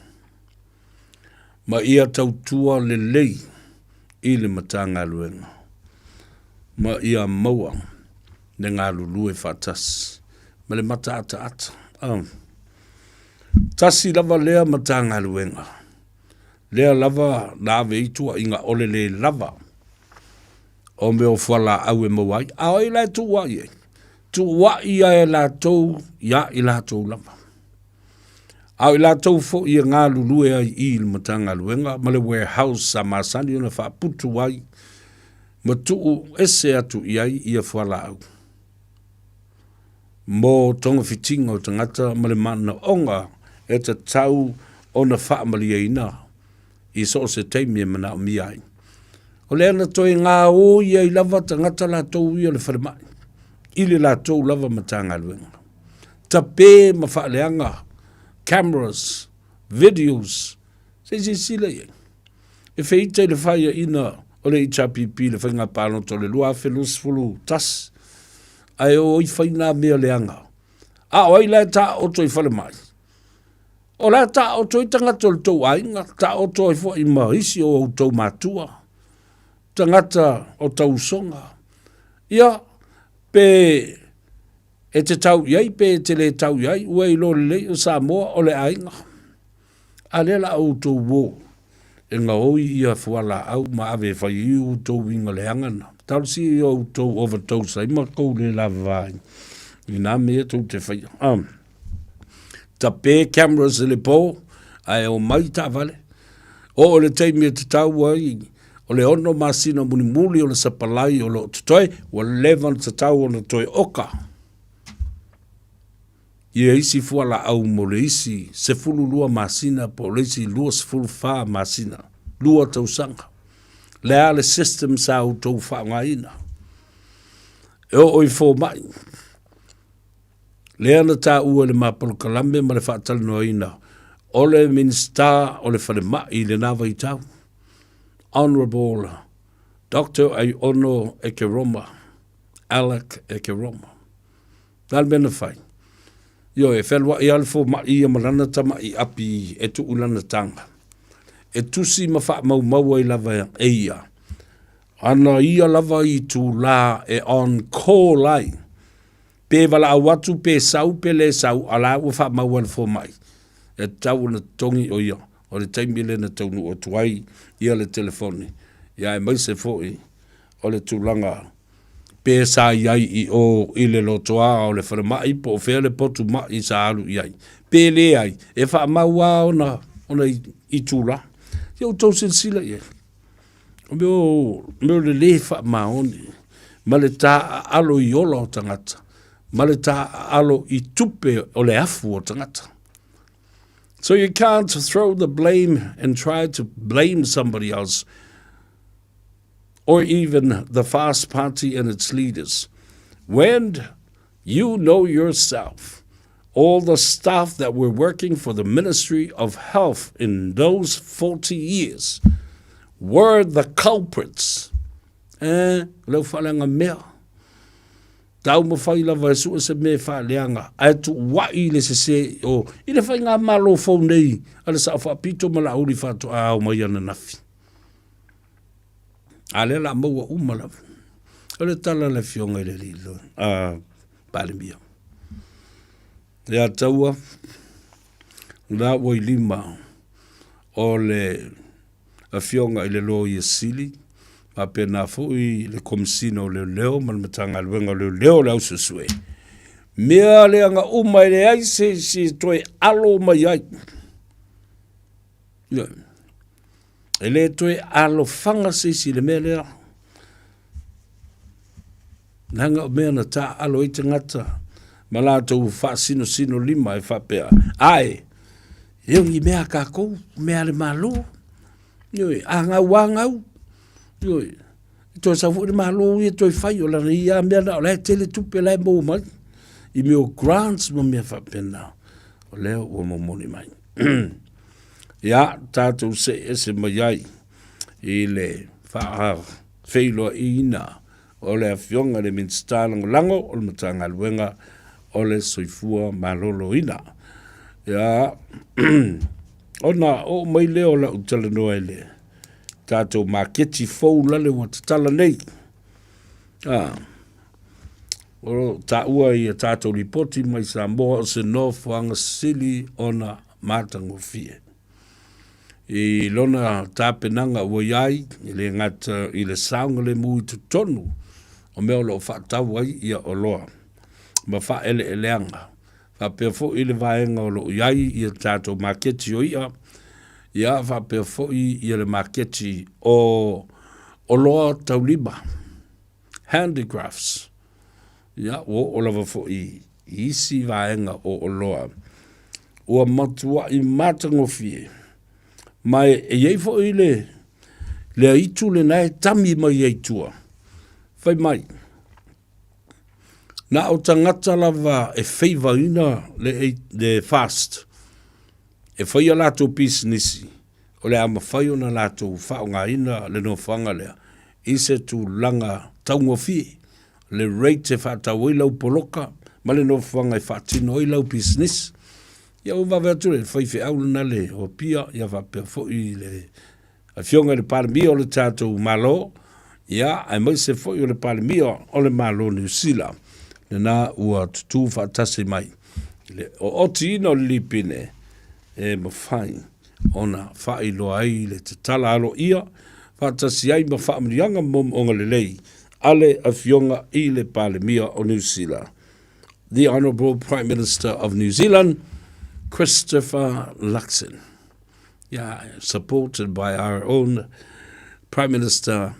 ma ia tautua lelei i le Matagaluega, ma ia maua le galulue faatasi ma le mataataata. Oh. Tasi lava lea Matagaluega, lea lava na ave ai tuuaiga o le le lava o mea o fualaau e maua ai. A o ai la e tuuai ai? Tuuai ia e latou ia i latou lava. A o i latou foi e galulue ai i le Matagaluega ma le warehouse sa masani ona faaputu ai ma tuu ese atu i ai ia fualaau mo togafitiga o tagata ma le manaoga e tatau ona faamalieina i so o se taimi e manaomia ai. O lea na toe gaoi ai lava tagata latou ia o le falemai i le latou lava Matagaluega. Tape ma faaleaga cameras, videos, se i silasila i ai. E feita i le faiaina o le HRPP i le faiga palota o le 2021, ae o ai fai nā mea leaga. A o ai la e taoto i falemai? O la e taoto ai tagata o le tou aiga, taoto ai foi ma isi o outou matua, tagata o tausoga. Ia, pe e te tau i ai pe e te le tau i ai, ua iloa lelei o Samoa o le aiga. A lea la outou o e gaoi ia fualaau ma ave e fai ai outou uiga leaga na. Talosia ia outou overdose ai ma tou le lavava ai i nā mea tou te faia. Ah. Tape cameras i le po, ae omai taavale. Oo i le taimi e tatau ai, o le 6 masina mulimuli o le sapalai o lo o totoe, ua leva ona tatau ona toe oka ia isi fualaau mo le isi 12 masina po o le isi 24 masina, lua tausaga. Le a le system sa outou faaaogaina? E oo i fomai, lea na taua i le ma polokalame ma le faatalanoaina o le Minisita o le Falemai i lena vaitau, Honourable Doctor Aiono Ekeroma, Alec Ekeroma. Le a le mea na fai? Ioe, e fealuai lava le fomai ia ma lana tama'i api e tuu i lana taga, e tusi ma faamaumau ai lava e ia ana ia lava itulā e on call ai, pe valaau atu pe sau pe le sau, a la ua faamau e le fomai, e tatau ona totogi o ia, o le taimi lea na taunuu atu ai ia le telefoni, ia aemaise foi o le tulaga pe sa i ai i o i le lotoa o le falemai po o fea le potu ma'i sa alu i ai. Pe leai, e faamau lava ona, ona itulā. Ia outou silasila i ai. O mea o, mea o le lē faamaoni ma le taaalo i ola o tagata. ma le taaalo i tupe o le afu o tagata. So you can't throw the blame and try to blame somebody else or even the Fast Party and its leaders when you know yourself all the staff that were working for the Ministry of Health in those 40 years were the culprits. Eh, leu whalenga mea. Taumafai lava e sue se mea e faaleaga, ae tuuaʻi i le sesē o i le faigamalo fou nei a le Sao Faapito ma Laauli faatoa ao mai ananafi. A lea la maua uma lava. O le tala a le Afioga i le Alii a Palemia. Ia taua, la ua i lima o le Afioga i le Loia Sili, faapena foi le Komesina o Leoleo ma le Matagaluega o Leoleo o le Au Suesue. Mea leaga uma e leai se isi e toe alo mai ai. Ioe. E le toe alofaga se isi i le mea lea. Leaga o mea na taaalo ai tagata ma latou faasinosino lima e faapea, Ae, e o ni mea a kākou, mea a le Malo. Ioe, a gau a gau. Ioe, e toe sau foi le Malo ia toe fai, o lana ia mea na o la e tele tupe la e maua mai i mea o grants ma mea faapena. O lea ua momoli mai. Ia, tatou see ese mai ai i le faafeiloaiina o le Afioga i le Minisita Lagolago o le Matagaluega o le Soifua Maloloina. Ia, ona oo mai lea o lau talanoa i le tatou maketi fou lale ua tatala nei. Ah, o lo o taua i a tatou lipoti mai Samoa o se nofoaga sili ona matagofie. I lona tapenaga ua i ai, e le gata i le saogalemu i totonu o mea o lo o faatau ai ia oloa ma faaeleeleaga, faapea foi le vaega o lo o i ai ia tatou maketi o i'a, ia faapea foi ia le maketi o oloa taulima, handicrafts. Ia, ua oo lava foi i isi vaega o oloa ua matuai matagofie. Ma e i ai foi le, le aitu lena e tami mai ai tua. Fai mai, na o tagata lava e feivaina le, le fast, e fai a latou pisinisi, o le a mafai ona latou faaaogaina le nofoaga lea i se tulaga taugofie, le rate e faatau ai lau poloka ma le nofoaga e faatino ai lau pisinisi. Ia ua vave atu le faifeau lena le Apia, ia faapea foi le Afioga i le Palemia o le tatou Malo, ia aemaise foi o le Palemia o le Malo o Niu Sila, lena ua tutū faatasi mai i le ootiina o le lipine e mafai ona faailoa ai le tatala aloaia faatasi ai ma faamanuiaga moomooga lelei a le Afioga i le Palemia o Niu Sila, The Honourable Prime Minister of New Zealand, Christopher Luxon. Yeah, supported by our own Prime Minister,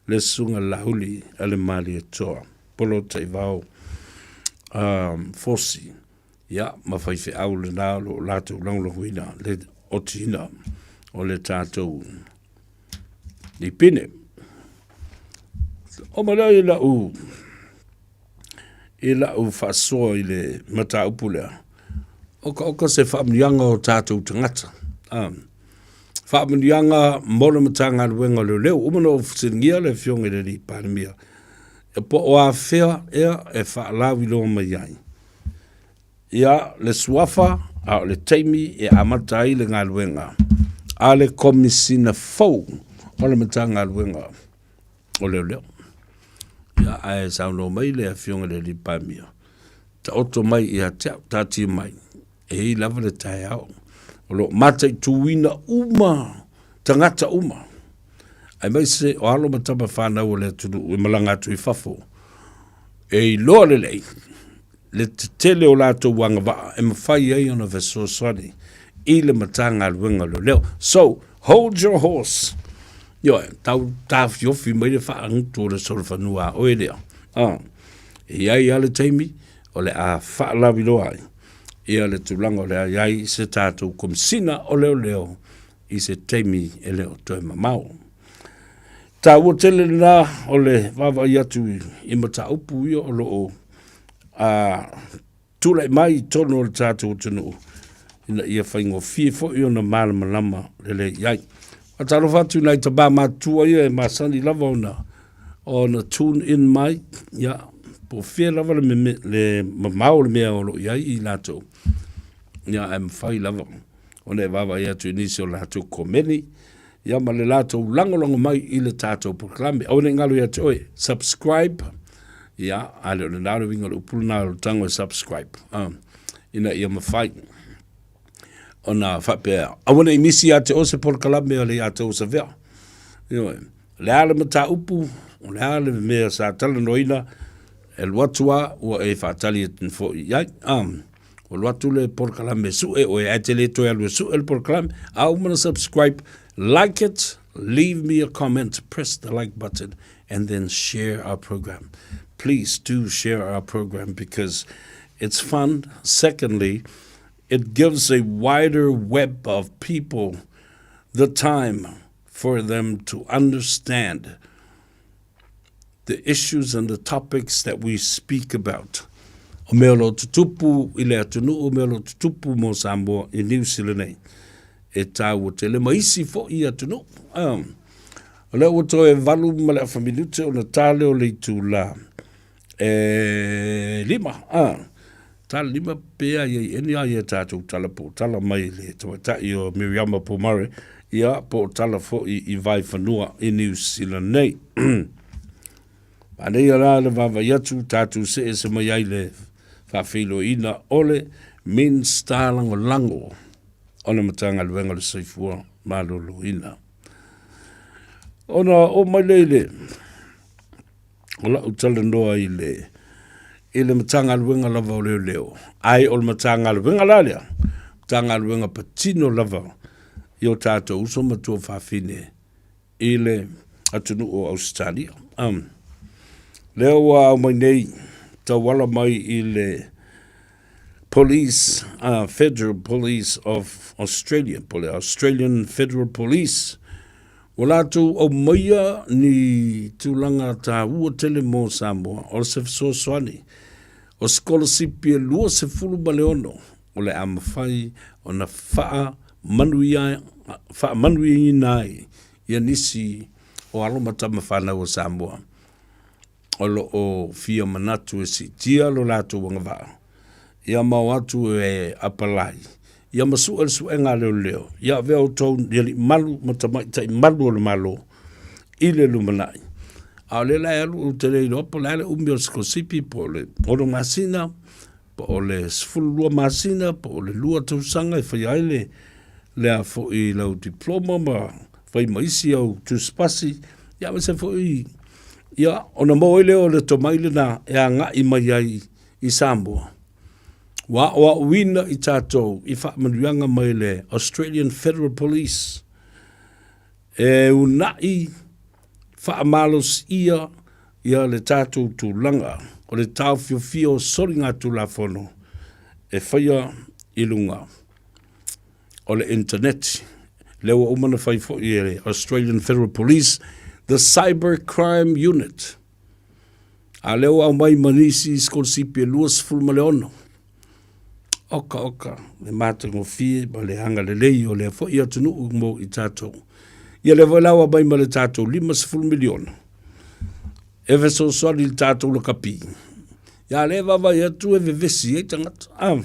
le Susuga Lauli a le Malietoa, Polo Taivao um, Fosi. Ia, ma faifeau lena o lo o latou lagolagoina le otiina o le tatou lipine. O ma lea i lau i lau faasoa i le mataupu lea, okaoka se faamanuiaga o tatou tagata. Ah, faamanuiaga mo le Matagaluega o Leoleo. Uma ona ou fesiligia le Afioga i le Alii Palemia, e po o afea ea e faalauiloa mai ai ia le suafa a o le taimi e amata ai le galuega a le Komesina fou o le Matagaluega o Leoleo. Ia, ae saunoa mai le Afioga i le Alii Palemia, taoto mai ia te au, taatia mai, e i ai lava le taeao o lo o mataituina uma tagata uma, aemaise o alo ma tama fanau o le atunuu e malaga atu i fafo, e iloa lelei le tetele o latou agavaa e mafai ai ona fesoasoani i le Matagaluega o Leoleo. So, hold your horse. Ioe, tau taofiofi mai le faagutu o le solofanua a oe lea. Ah, e i ai lava le taimi. o le a faalauiloa ai ia le tulaga o le a i ai se tatou Komesina o Leoleo i se taimi e le o toe mamao. Taua tele lena o le vaavaai atu i mataupu ia o lo o tulai mai i totonu o le tatou atunuu ina ia faigofie foi ona malamalama lelei i ai. Faatalofa atu i nai tama matutua ia e masani lava ona tune in mai, ia, po o fea lava le mamao o le mea o lo o i ai i latou, ia, ae mafai lava ona e vaavaai atu i nisi o latou komeni, ia ma le latou lagolago mai i le tatou polokalame. Aua ne i galo ia te oe, subscribe, ia, a le o lena le uiga o le upu lena o le tago e subscribe, ina ia mafai ona faapea, aua ne i misi ia te oe se polokalame a le ia te Osavea. Ioe, o le a le mataupu, o le a le mea sa talanoaina, e alu atu lava ua e faatali atu foi i ai. Ua alu atu le polokalame e sue oe, ae te le toe alu e sue le polokalame. A uma na subscribe, like it, leave me a comment, press the like button, and then share our program. Please do share our program because it's fun. Secondly, it gives a wider web of people the time for them to understand the issues and the topics that we speak about. O mea o lo o tutupu i le atunuu, o mea o lo o tutupu mo Samoa i Niu Sila nei. E tāua tele ma isi fo'i atunuu. O lea ua toe 8 ma le afa minute ona tā lea o le itulā e 5. Tā le 5 pea ia i eni a ia tātou tala po o tala mai le tamaitai o Miriama Pomare, ia po o tala fo'i i Vaifanua i Niu Sila nei. Manaia la le vaavaai atu tatou see ese mai ai le faafeiloaiina o le Minisita Lagolago o le Matagaluega o le Soifua Maloloina. Ona oo mai lea i le o lau talanoa i le i le Matagaluega lava o Leoleo, ae o le Matagaluega la lea, Matagaluega patino lava i o tatou uso ma tuafafine i le atunuu o Ausetalia. Lea ua aumai nei tauala mai i le Police, Federal Police of Australia, po le Australian Federal Police, ua latou aumaia ni tulaga taua tele mo Samoa, o se fesoasoani o sikolasipi e 26 o le a mafai ona faamanuiaina ai ia nisi o alo ma tama fanau a Samoa o lo o fia manatu e siitia lo latou agavaa, ia ma o atu e apalai, ia ma sue le suega a leoleo, ia avea outou i alii malu ma tamaitai malu o le Malo i le lumanai. A o lea la e alu ou te le iloa po o le a le umi o le sikolasipi po o le 6 masina, po o le 12 masina, po o le 2 tausaga e faia ai le lea foi lau diploma ma fai ma isi au tusipasi, ia aemaise foi ia ona maua ai lea o le tomai lena e agai mai ai i Samoa. Ua aoaoina i tatou i faamanuiaga mai le Australian Federal Police e una'i faamalosiia ia le tatou tulaga o le taofiofia o soligatulafono e faia i luga o le internet. Lea ua uma ona fai foi e le Australian Federal Police the Cyber Crime Unit. A lea ua aumai ma nisi sikolasipi e 26. Oka oka, le matagofie ma le agalelei o lea foi atunuu mo i tatou. Ia lea foi la ua aumai ma le tatou 50 miliona e fesoasoani i le tatou lakapi. Ia lea e vaavaai atu e vevesi ai tagata. Ah,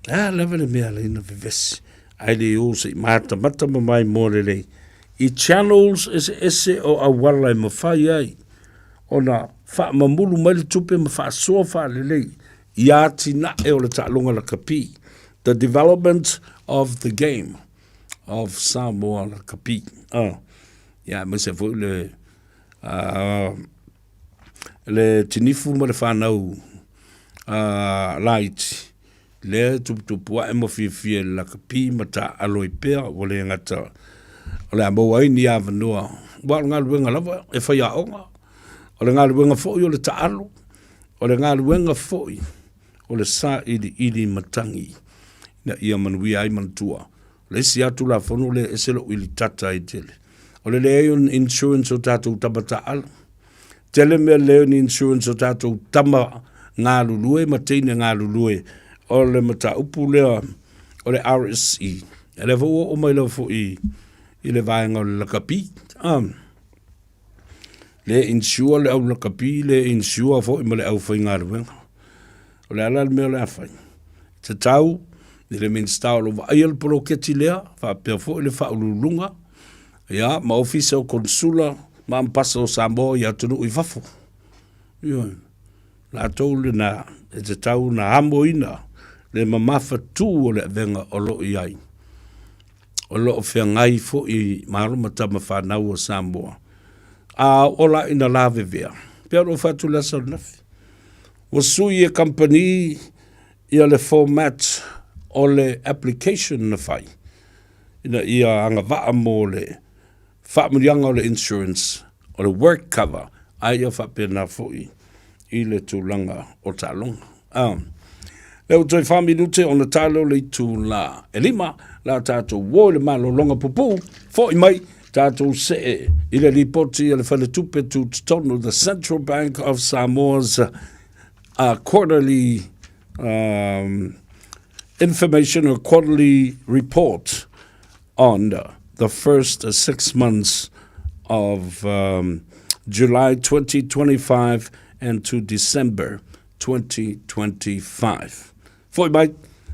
a lava le mea alai na vevesi. Ae le o se i matamata ma maimoa lelei i channels eseese o auala e mafai ai ona faamamulu mai le tupe ma faasoa faalelei i atinae o le taaloga lakapi, the development of the game of Samoa lakapi. Ia, aemaise foi le le tinifu ma le fanau laiti, lea e tuputupu ae ma fiafia i le lakapi ma taaalo ai pea, ua le gata o le a maua ai ni avanoa, aua o le galuega lava e faiaoga, o le galuega foi o le taalo. O le galuega foi o le sailiili matagi ina ia manuia ai manatua. O le isi lava Tulafono lea e ese lou ilitata ai tele, o le leai o ni insurance o tatou tama taaalo. Tele mea leai o ni insurance o tatou tama galulue ma teine galulue. O le mataupu lea o le RSE, lea foi ua oo mai lava foi i le vaega o le lakapi. Le insure le au lakapi, le insure foi ma le aufaigaluega. O le a la le mea o le a fai? Tatau i le Minisita o lo o vaaia le poloketi lea, faapea foi le Faauluuluga, ia, ma Ofisa o Konesula ma Amepasa o Samoa i atunuu i fafo. Ioe, latou lena e tatau ona amoina le mamafatu o le avega o lo o i ai. O lo o feagai foi ma alo ma tama fanau o Samoa. A oo la ina lavevea, pei ona ou fai atu i le aso ananafi, ua sui e kamupani ia le format o le application na fai ina ia agavaa mo le faamanuiaga o le insurance o le work cover a ia faapena foi i le tulaga o taaloga. Ah. Lea ua toe 4 minute ona ta lea o le itula e 5, la tatou uo i le malologa pupuu, foi mai tatou see i le lipoti a le Faletupe Tutotonu, the Central Bank of Samoa's quarterly information or quarterly report on the first 6 months of July 2025 and to December 2025. Foi mai,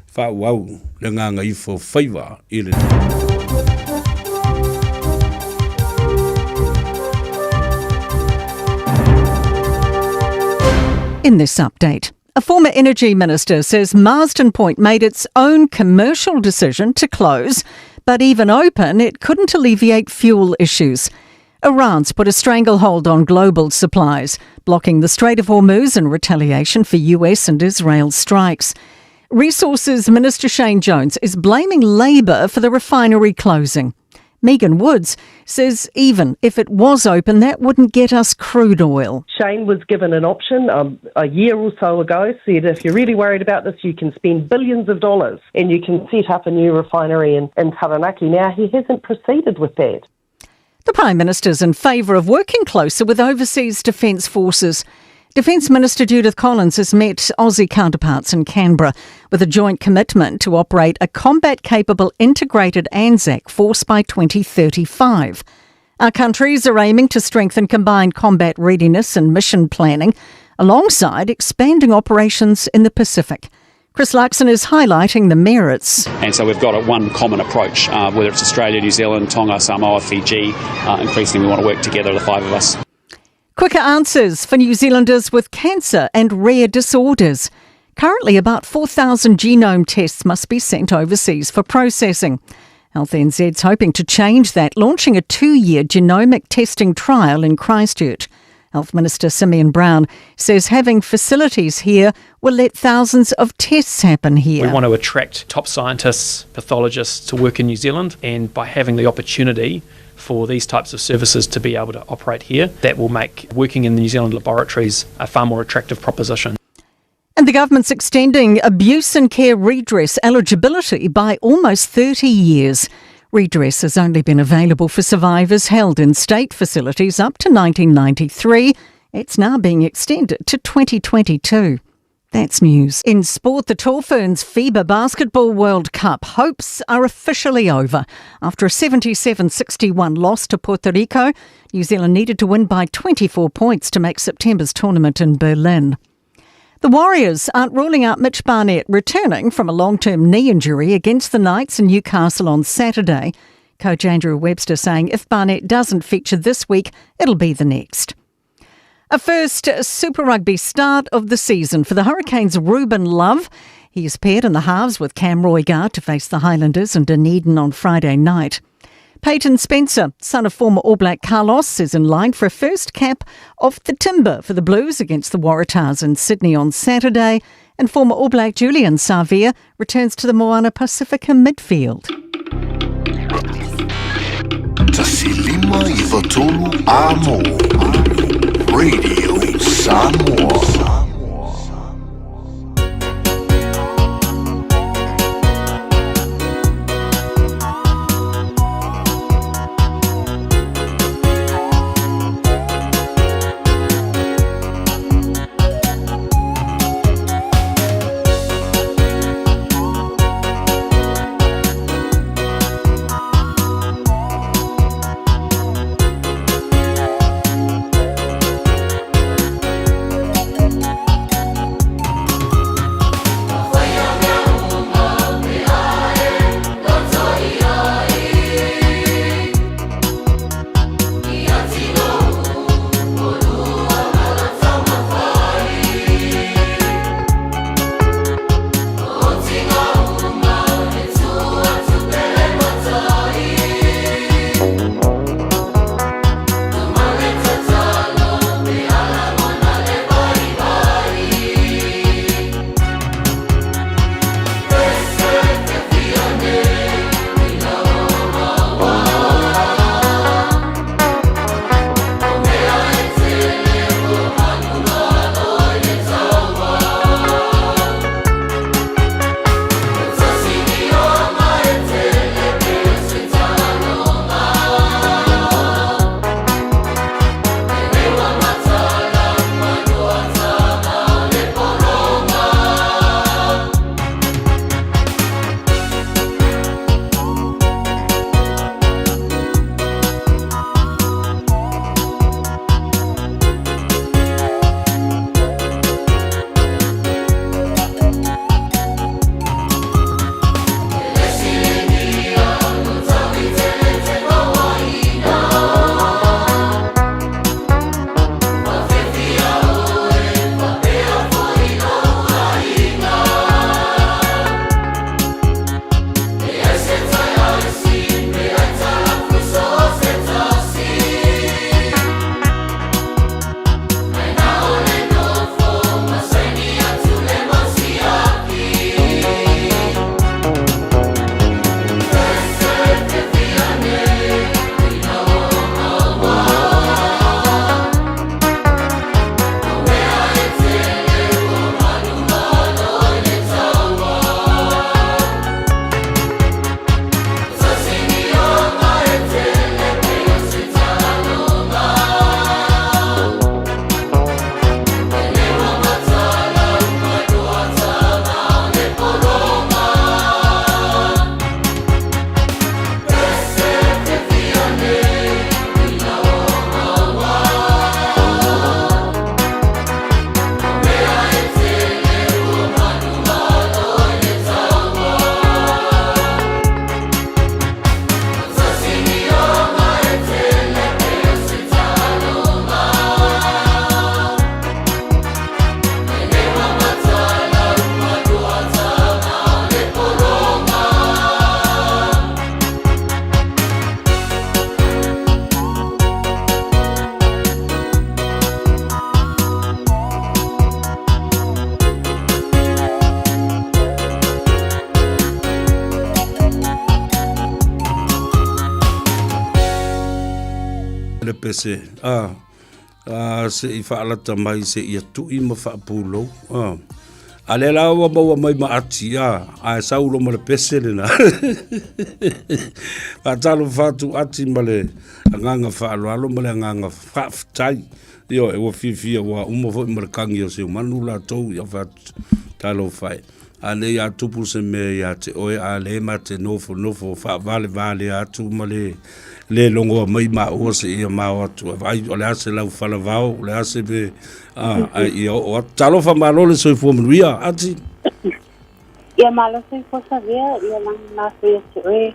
faaauau le gagaifo faiva i le. In this update, a former energy minister says Marsden Point made its own commercial decision to close, but even open, it couldn't alleviate fuel issues. Iran's put a stranglehold on global supplies, blocking the Strait of Hormuz in retaliation for US and Israel strikes. Resources Minister Shane Jones is blaming Labour for the refinery closing. Megan Woods says even if it was open, that wouldn't get us crude oil. Shane was given an option a year or so ago, said if you're really worried about this, you can spend billions of dollars and you can set up a new refinery in, in Taranaki. Now, he hasn't proceeded with that. The Prime Minister's in favour of working closer with overseas defence forces. Defence Minister Judith Collins has met Aussie counterparts in Canberra with a joint commitment to operate a combat capable integrated Anzac force by 2035. Our countries are aiming to strengthen combined combat readiness and mission planning alongside expanding operations in the Pacific. Chris Luxon is highlighting the merits. And so we've got a one common approach, whether it's Australia, New Zealand, Tonga, Samoa, Fiji. Increasingly, we want to work together, the five of us. Quicker answers for New Zealanders with cancer and rare disorders. Currently, about 4,000 genome tests must be sent overseas for processing. Health NZ's hoping to change that, launching a 2-year genomic testing trial in Christchurch. Health Minister Simeon Brown says having facilities here will let thousands of tests happen here. We want to attract top scientists, pathologists to work in New Zealand, and by having the opportunity for these types of services to be able to operate here, that will make working in the New Zealand laboratories a far more attractive proposition. And the government's extending abuse and care redress eligibility by almost 30 years. Redress has only been available for survivors held in state facilities up to 1993. It's now being extended to 2022. That's news. In sport, the Tall Ferns FIBA Basketball World Cup hopes are officially over. After a 77-61 loss to Puerto Rico, New Zealand needed to win by 24 points to make September's tournament in Berlin. The Warriors aren't ruling out Mitch Barnett returning from a long-term knee injury against the Knights in Newcastle on Saturday. Coach Andrew Webster saying if Barnett doesn't feature this week, it'll be the next. A first Super Rugby start of the season for the Hurricanes' Ruben Love. He is paired in the halves with Cam Roigard to face the Highlanders in Dunedin on Friday night. Peyton Spencer, son of former All Black Carlos, is in line for a first cap off the timber for the Blues against the Waratahs in Sydney on Saturday. And former All Black Julian Savea returns to the Moana Pacifica midfield. 1 5 3 Amo Radio Samoa. pese, a, a se i faalata mai se ia tui ma faapulou, a. A lea la ua maua mai ma ati, a, ae sau lo ma le pese lena. Faatalofa atu ati ma le agaga faaaloalo ma le agaga faafetai. Ioe, ua fiafia ua uma foi ma le kagi o se manu latou, ia faatalofa e. A nei a tupu se mea ia te oe, a le ma te nofonofo faavalevalea atu ma le le logoa mai maua se ia mao atu. E vaai, o le a se lau falavao, o le a se me, a, a ia oo atu. Talofa malo le soifua manuia, ati. Ia malo soifua Savea, ia lagi matou ia te oe,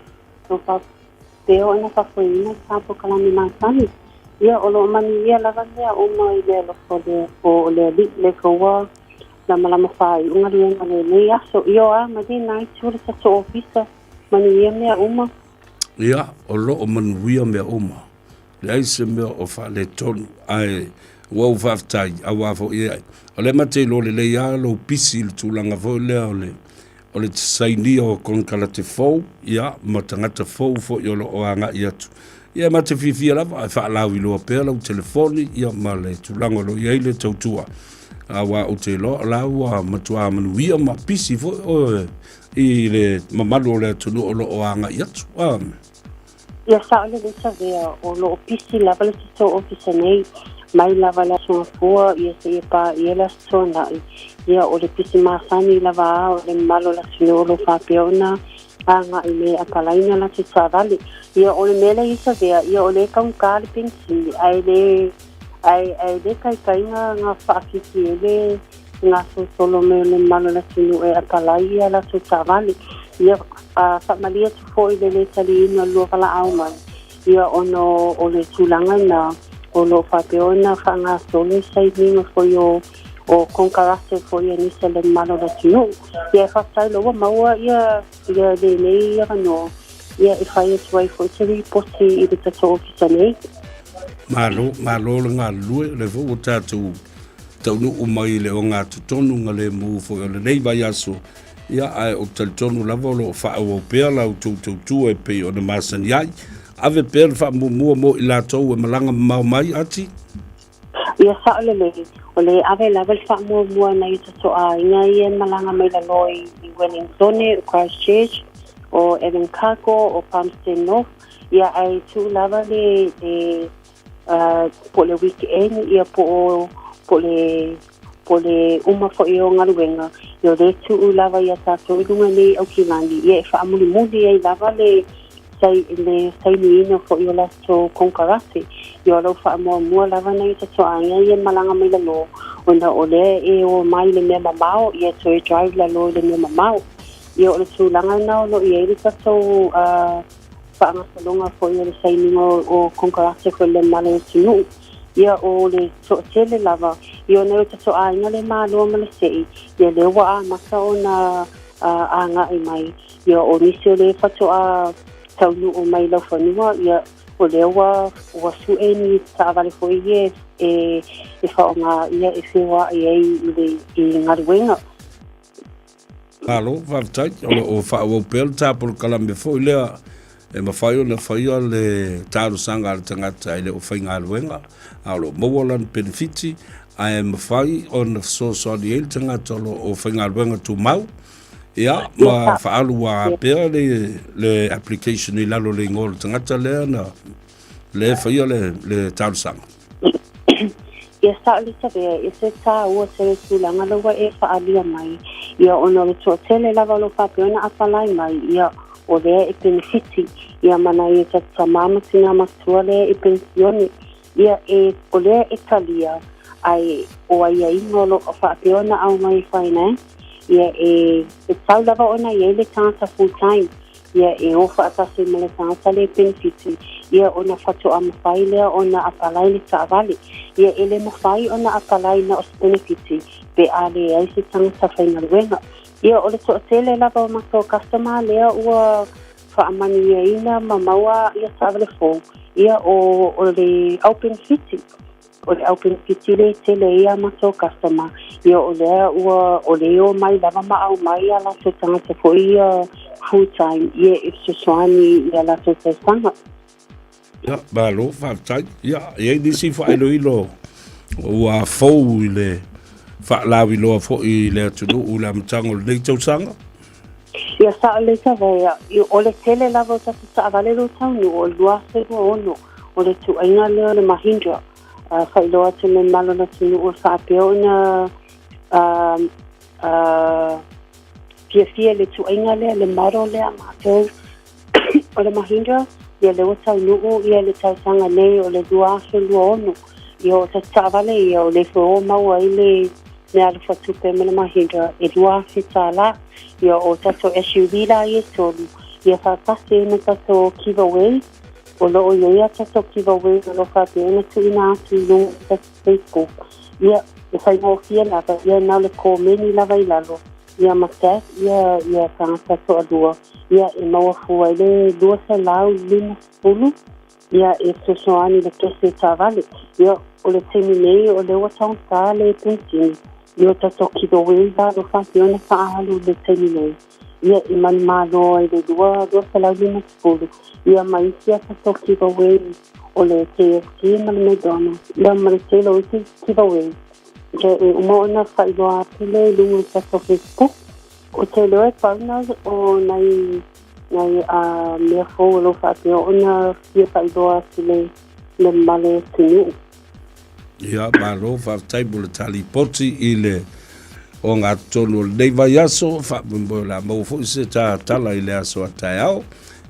o faapea ona faafoeina le ta polokalame masani. Ia o lo o manuia lava mea uma i le alofa o le o le Alii, le kaua Lamalama faaiuga galuega o lenei aso. Io a, malie na itu o le tatou ofisa, manuia mea uma. Ia, o lo o manuia mea uma. Leai se mea o faaletonu, ae ua ou faafetai, auā foi e ai. O lea ma te iloa lelei lava lou pisi i le tulaga foi lea o le o le sainia o konekarate fou, ia, ma tagata fou foi o lo o agai atu. Ia, ma te fiafia lava e faalauiloa pea lau telefoni, ia, ma le tulaga o lo o i ai le tautua. Aua ou te iloa o la ua matua manuia ma pisi foi oe i le mamalu o le atunuu o lo o agai atu. Ah. Ia sao lelei Savea, o lo o pisi lava le tatou ofisa nei, mai lava le Aso Gafua ia seia paia le Aso Tuanai. Ia o le pisi masani lava a o le mamalu o le atunuu o lo o faapea ona agai mai e apalaina latou taavale. Ia o le mea lea i Savea, ia o lea e taugata le penisini ae le ae ae le taitaiga na faafifi ai le gasolosolo mai o le mamalu o le atunuu e apalai ia latou taavale. Ia, a faamalie atu foi le lē taliina o le lua valaau mai, ia ona o le tulaga lena o lo o faapea ona faagasolo le sainiga foi o o konekarate foi a nisi o le mamalu o le atunuu. Ia e faafetai loa ua maua ia ia lenei avanoa ia e fai atu ai foi se ripoti i le tatou ofisa nei. Malo, malo le galulue, o lea foi ua tatou taunuu mai i le ogatotonu galemu foi o lenei vaiaso, ia ae ou te talitonu lava o lo o faaauau pea la outou tautua e pei ona masani ai. Ave pea le faamuamua mo i latou e malaga mamao mai, Ati. Ia sao lelei, o le ave lava le faamuamua nai o tatou aiga ia e malaga mai lalo i Wellingtone, o Christchurch, o Invercargill, o Palmerston North, ia ae tuu lava le, le po o le weekend, ia po o, po o le, po o le uma foi o galuega, ia o lea e tuu lava ia tatou i luga nei Aukilani, ia e faamulimuli ai lava le, sai, le sainiina foi o latou konekarate. Ia o lau faamuamua lava nai o tatou aiga ia e malaga mai lalo, ona o lea e o mai i le mea mamao, ia toe drive lalo i le mea mamao. Ia o le tulaga lena o lo o i ai le tatou faagasologa foi o le sainiga o konekarate foi i le mamalu o le atunuu. Ia o le toatele lava, ia o nai o tatou aiga le malo ma le sei, ia lea ua amata ona agai mai. Ia, o nisi o lea faatoa taunuu mai i laufanua, ia, o lea ua, ua sue ni taavale foi ia e, e faaaoga ia e feoai ai i le i galuega. Malo, faafetai. O lo o faaauau pea le ta polokalame foi lea e mafai ona faia le talosaga a le tagata e le o faigaluega, a o lo o maua lana penefiti, ae mafai ona fesoasoani ai le tagata o lo o faigaluega tumau Ia, ma faaalu ua pea le, le application i lalo le igoa o le tagata lea na le faia le, le talosaga. Ia sao le Savea, e se tāua tele tulaga la ua e faaalia mai, ia ona o le toatele lava o lo o faapea ona apalai mai, ia o lea e penefiti, ia ma nai o tatou tama ma tinā matua lea e penisione, ia e, o lea e talia, ae o aiaiga o lo o faapea ona aumai e finance, ia e, e tau lava ona i ai le tagata full time, ia e o faatasi ma le tagata le penefiti, ia ona faatoa mafai lea ona apalai le taavale. Ia e le mafai ona apalai na o se penefiti pe a leai se tagata faigaluega. Ia o le toatele lava o matou customer lea ua faamanuiaina ma maua ia taavale fou, ia o, o le au penefiti. O le au penefiti le tele ai a matou customer, ia o lea ua o le o mai lava ma aumai ia latou tagata foi ia full time ia e fesoasoani i a latou tausaga. Ia, malo, faafetai. Ia, e i ai nisi faailoilo ua fou i le faalauiloa foi i le atunuu i le amataga o lenei tausaga? Ia, sao lelei Savea, o le tele lava o tatou taavale o lo o taunuu o le 2026, o le ituaiga lea o le Mahindra. Faailoa atu i le mamalu o le atunuu e faapea ona fiafia i le ituaiga lea, le model lea a matou o le Mahindra, ia lea ua taunuu ia le tausaga nei o le 2026. Ia o tatou taavale ia o le foi ua maua ai le meaalofa tupe ma le Mahindra e $2,000. Ia o tatou SUV la ia e tolu, ia faatasi ai ma tatou giveaway. O lo o i ai a tatou giveaway o lo o faapea ona tuuina atu i luga o tatou Facebook. Ia, e faigofie lava, ia na o le komeni lava i lalo, ia ma tag ia ia tagata toalua, ia e maua fua ai le 250 ia e fesoasoani i le kese taavale. Ia, o le taimi nei o lea ua taugata le penisini, ia o tatou giveaway la o lo o faapea ona faaalu i le taimi nei. Ia e manumalo ai le 250 ia ma isi a tatou giveaway o le KFC ma le McDonald's ia ma le tele o isi giveaway. Ia e uma ona faailoa atu lea i luga o le tatou Facebook. Ou te iloa e pau na o nai nai a mea fou o lo o faapea ona fia faailoa atu le le mamalu o le atunuu. Ia, malo, faafetai mo le ta lipoti i le ogatotonu o lenei vaiaso, faamoemoe o le a maua foi se ta tala i le aso a taeao.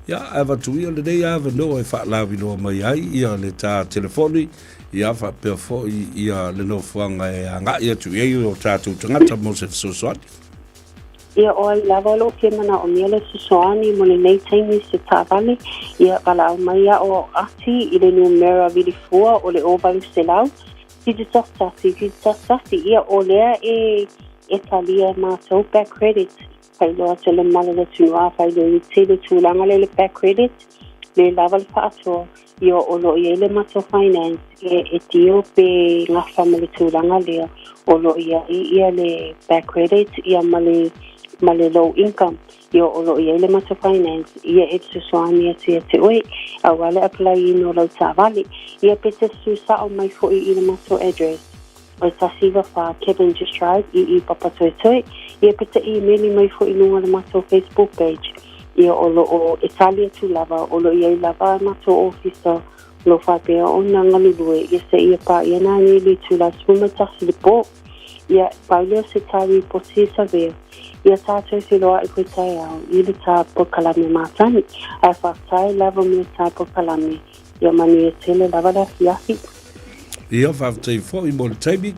Ia, ae avatu ia lenei avanoa e faalauiloa mai ai ia le ta telefoni, ia faapea foi ia le nofoaga e agai atu i ai o tatou tagata mo se fesoasoani. Ia, o ai lava o lo o fia manaomia le fesoasoani mo lenei taimi i se taavale, ia valaau mai a'o ati i le numera vilifua o le 0800 71 71 1. Ia, o lea e e talia e matou back credit. Faailoa atu e le mamalu o le atunuu, afai le i le tulaga lea i le back credit, le lava le faasoa, Ia o lo o i ai le matou finance e e deal pe gafa ma le tulaga lea o lo o i ai ia le back credit ia ma le ma le low income. Ia o lo o i ai le matou finance ia e fesoasoani atu ia te oe aua le apply ina o lau taavale. Ia pe te susao mai foi i le matou address o le 194 Cavendish Drive i i Papatoetoe. Ia pe te imeli mai foi i luga o le matou Facebook page. Ia o lo o e tali atu lava, o lo o i ai lava a matou ofisa o lo o faapea ona galulue ia seia paia nā nei le itula 11 i le pō. Ia, pau lea o se tā ripoti e sawea, ia tātou feiloai koe taeao i le tā polokalame masani. Ae faafetai lava mo le tā polokalame, ia manuia tele lava le afiafi. Ia, faafetai foi mo le taimi.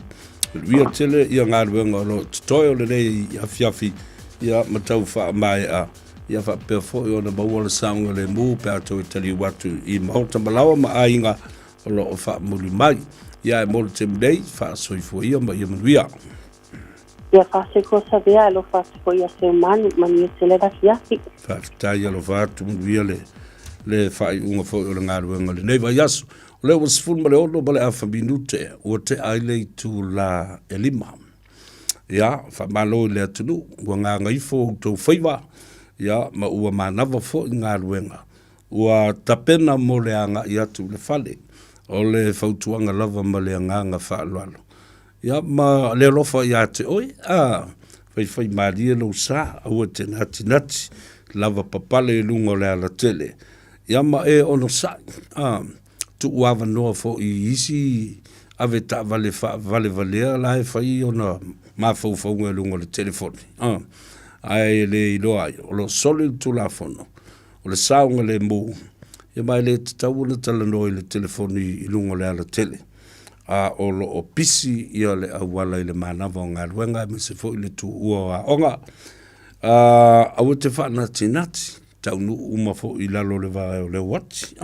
Manuia tele ia galuega o lo o totoe o lenei afiafi, ia ma tau faamaea, ia faapea foi ona maua le saogalemu pe a toe taliu atu i maota ma laoa ma aiga o lo o faamuli mai. Ia ae mo le taimi nei, faasoifua ia ma ia manuia. Ia faasoifua savea, alofa atu foi ia Seumanu, manuia tele le afiafi. Faafetai alofa atu, manuia le le faaiuga foi o le galuega o lenei vaiaso. O lea ua 16 ma le afa minute ua tea ai le itula e 5. Ia, faamalo i le atunuu, ua gagaifo outou faiva, ia, ma ua manava foi galuega. Ua tapena mo le agai atu i le fale. O le fautuaga lava ma le agaga faaaloalo. Ia, ma le alofa ia te oe, a, faifaimalie lou sa, aua e te natinati, lava papale i luga o le alatele. Ia ma e onosai, a, tuu avanoa foi i isi ave taavale faavalevalea la e fai ona mafaufauga i luga o le telefoni, a, ae le iloa ai, o lo o soli le Tulafono, o le saogalemu, ia ma e le tatau ona talanoa i le telefoni i luga o le alatele, a o lo o pisi ia le auala i le manava o galuega aemaise foi le tuua o aoga. A, aua te faanatinati, taunuu uma foi i lalo o le vae o le uati.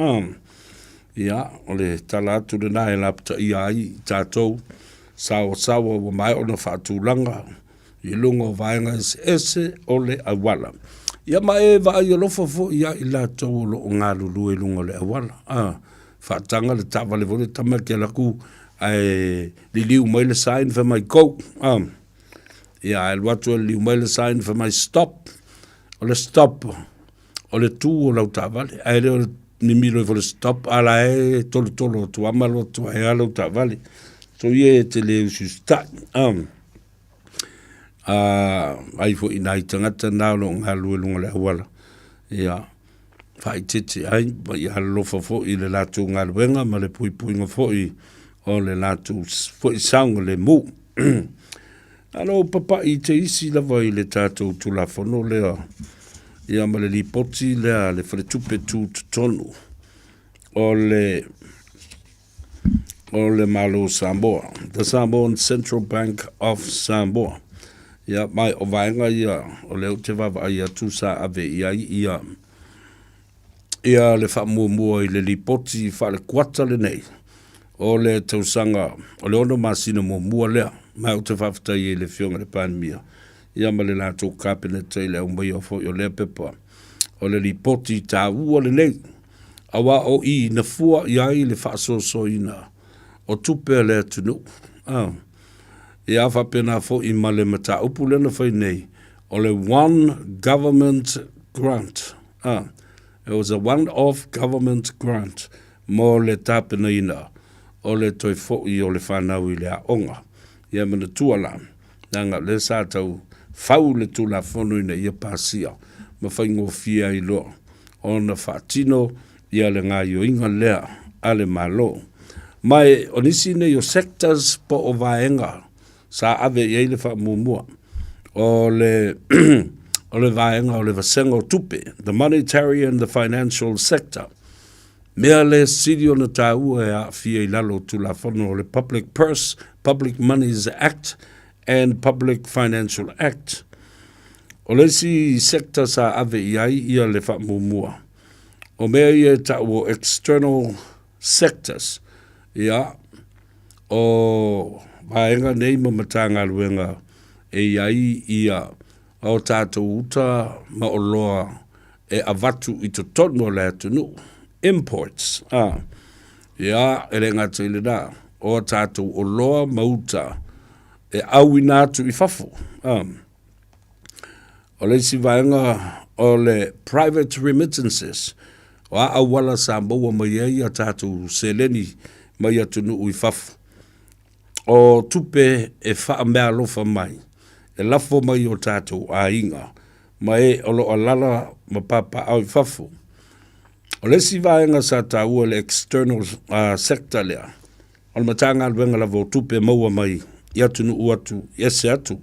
Ia, o le tala atu lena e lapataia ai i tatou saoasaoa ua maea ona faatulaga i luga o vaega eseese o le auala. Ia ma e vaai alofa foi ia i latou o lo o galulue i luga o le auala. Faataga le taavale foi le tama e te alu atu ae liliu mai le sign fai mai go. Ia ae alu atu e liliu mai le sign fai mai stop. O le stop, o le tu o lau taavale, ae le o le. mimilo ifo le stop a la e tolotolo atu lava ma alu atu ai lava lau taavale. So ia e te le usiusitai. Ai foi i nai tagata na o lo o galulue i luga o le auala, ia faaeteete ai ma ia alolofa foi i le latou galuega ma le puipuiga foi o le latou foi saogalemu. Na ona ou papai i te isi lava i le tatou Tulafono lea ia ma le Lipoti lea a le Faletupe Tutotonu o le o le Malo o Samoa, the Samoan Central Bank of Samoa. Ia, ma o vaega ia o lea ou te vaavaai atu sa ave i ai ia ia le faamuamua i le lipoti faale-kuata lenei o le tausaga o le 6 masina muamua lea. Ma ou te faafetai ai i le Afioga i le Palemia ia ma le latou Kapeneta i le aumaia foi o lea pepa o le lipoti taua lenei, aua o i na fua i ai le faasoasoaina o tupe a le atunuu. Ia faapena foi ma le mataupu lea na fai nei o le One Government Grant. It was a one-off government grant mo le tapenaina o le toe foi o le fanau i le aoga. Ia manatua la, leaga o lea sa tau fau le Tulafono ina ia pasia ma faigofie ai loa ona faatino ia le gaoioiga lea a le Malo. Ma o nisi nei o sectors po o vaega sa ave i ai le faamuamua, o le o le vaega o le vasega o tupe, the monetary and the financial sector. Mea le sili ona taua e aafia i lalo o Tulafono o le Public Purse, Public Monies Act and Public Financial Act. O le isi sector sa ave i ai ia le faamuamua, o mea ia e tau o external sectors, ia, o vaega nei ma Matagaluega e i ai ia o tatou uta ma oloa e avatu i totonu o le atunuu, imports, a, ia, e le gata i lena, o a tatou oloa ma uta e auina atu i fafo, a. O le isi vaega o le private remittances, o a auala sa maua mai ai a tatou seleni mai atunuu i fafo. O tupe e faameaalofa mai, e lafo mai i o tatou aiga ma e o lo o alaala ma papaaao i fafo. O le isi vaega sa taua i le external sector lea, O le Matagaluega lava o Tupe Maua mai i atunuu atu i ese atu.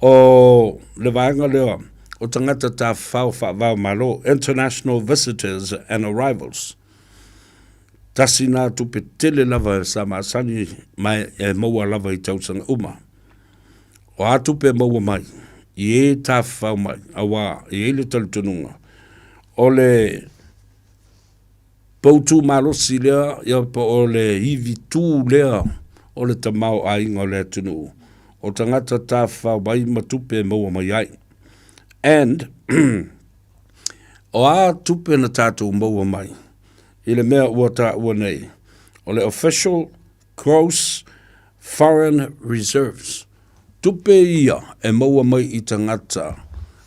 O le vaega lea o tagata tafafao faavao Malo, International Visitors and Arrivals. Tasi nā tupe tele lava sa masani ma e maua lava i tausaga uma. O a tupe maua mai i e tafafao mai, auā e i ai le talitonuga o le Poutu malosi lea, ia po o le ivi tū lea o le tamaoaiga o le atunuu, o tagata tafafao mai ma tupe e maua mai ai. And o a tupe na tatou maua mai i le mea ua taua nei, o le official gross foreign reserves, Tupe ia e maua mai i tagata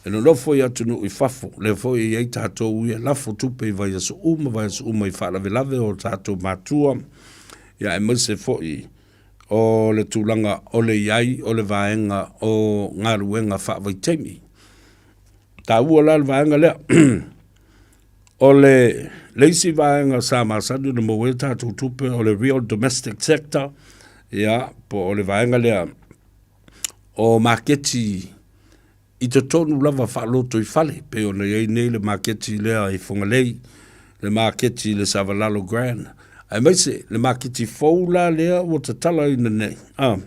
e nonofo i atunuu i fafo, lea foi e i ai tatou ia lafo tupe i vaiaso uma vaiaso uma i faalavelave o tatou matua, ia aemaise foi o le tulaga o le i ai o le vaega o galuega faavaitaimi. Taua la le vaega lea. O le le isi vaega sa masani ona maua ai tatou tupe o le real domestic sector, ia, po o le vaega lea o maketi i totonu lava faalotoifale, pei ona i ai nei le maketi lea i Fugalei, le maketi i le Savalalo Grand, aemaise le maketi fou la lea ua tatalaina nei, a,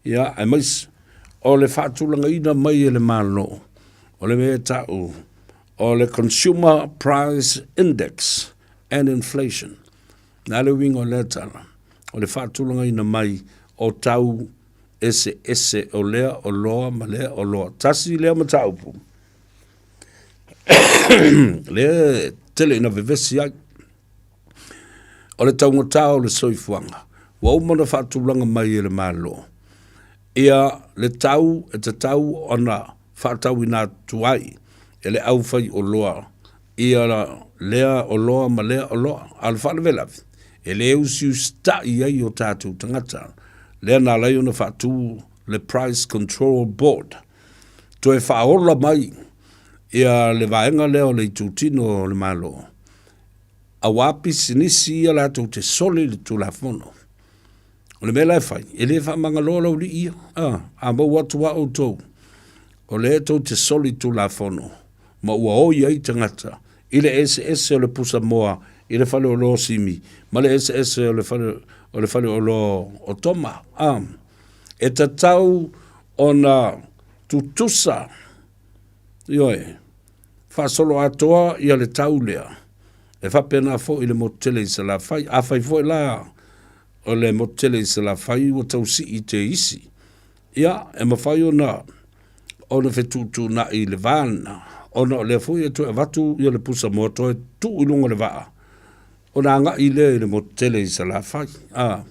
ia, aemaise o le faatulagaina mai e le Malo o le mea e tau o le Consumer Price Index and Inflation. Na le uiga o lea tala, o le faatulagaina mai o tau eseese o lea oloa ma lea oloa. Tasi lea mataupu lea e tele ina vevesi ai. O le taugata o le soifuaga, ua uma ona faatulaga mai e le Malo ia le tau e tatau ona faatauina atu ai e le aufaioloa ia lea oloa ma lea oloa. A o le faalavelave, e le usiusita'i ai o tatou tagata, lea na ala ai ona faatu le Price Control Board, toe faaola mai ia le vaega lea o le itutino o le Malo, auā pisinisi ia latou te soli le Tulafono. O le mea la e fai, e le faamagaloa lau alii ia, a, a maua atu lava outou, o lea tou te soli Tulafono, ma ua oi ai tagata i le eseese o le pusamoa i le faleoloa o Simi ma le eseese o le fale, o le faleoloa o Toma. A, e tatau ona tutusa, ioe, faasoloatoa ia le tau lea. E faapena foi i le motu tele i Salafai. Afai foi la o le motu tele i Salafai ua tau sii te isi, ia, e mafai ona ona fetuutuunai i le va lena, ona o lea foi e toe avatu ia le pusamoa toe tuu i luga o le vaa, ona agai lea i le motu tele i Salafai. A,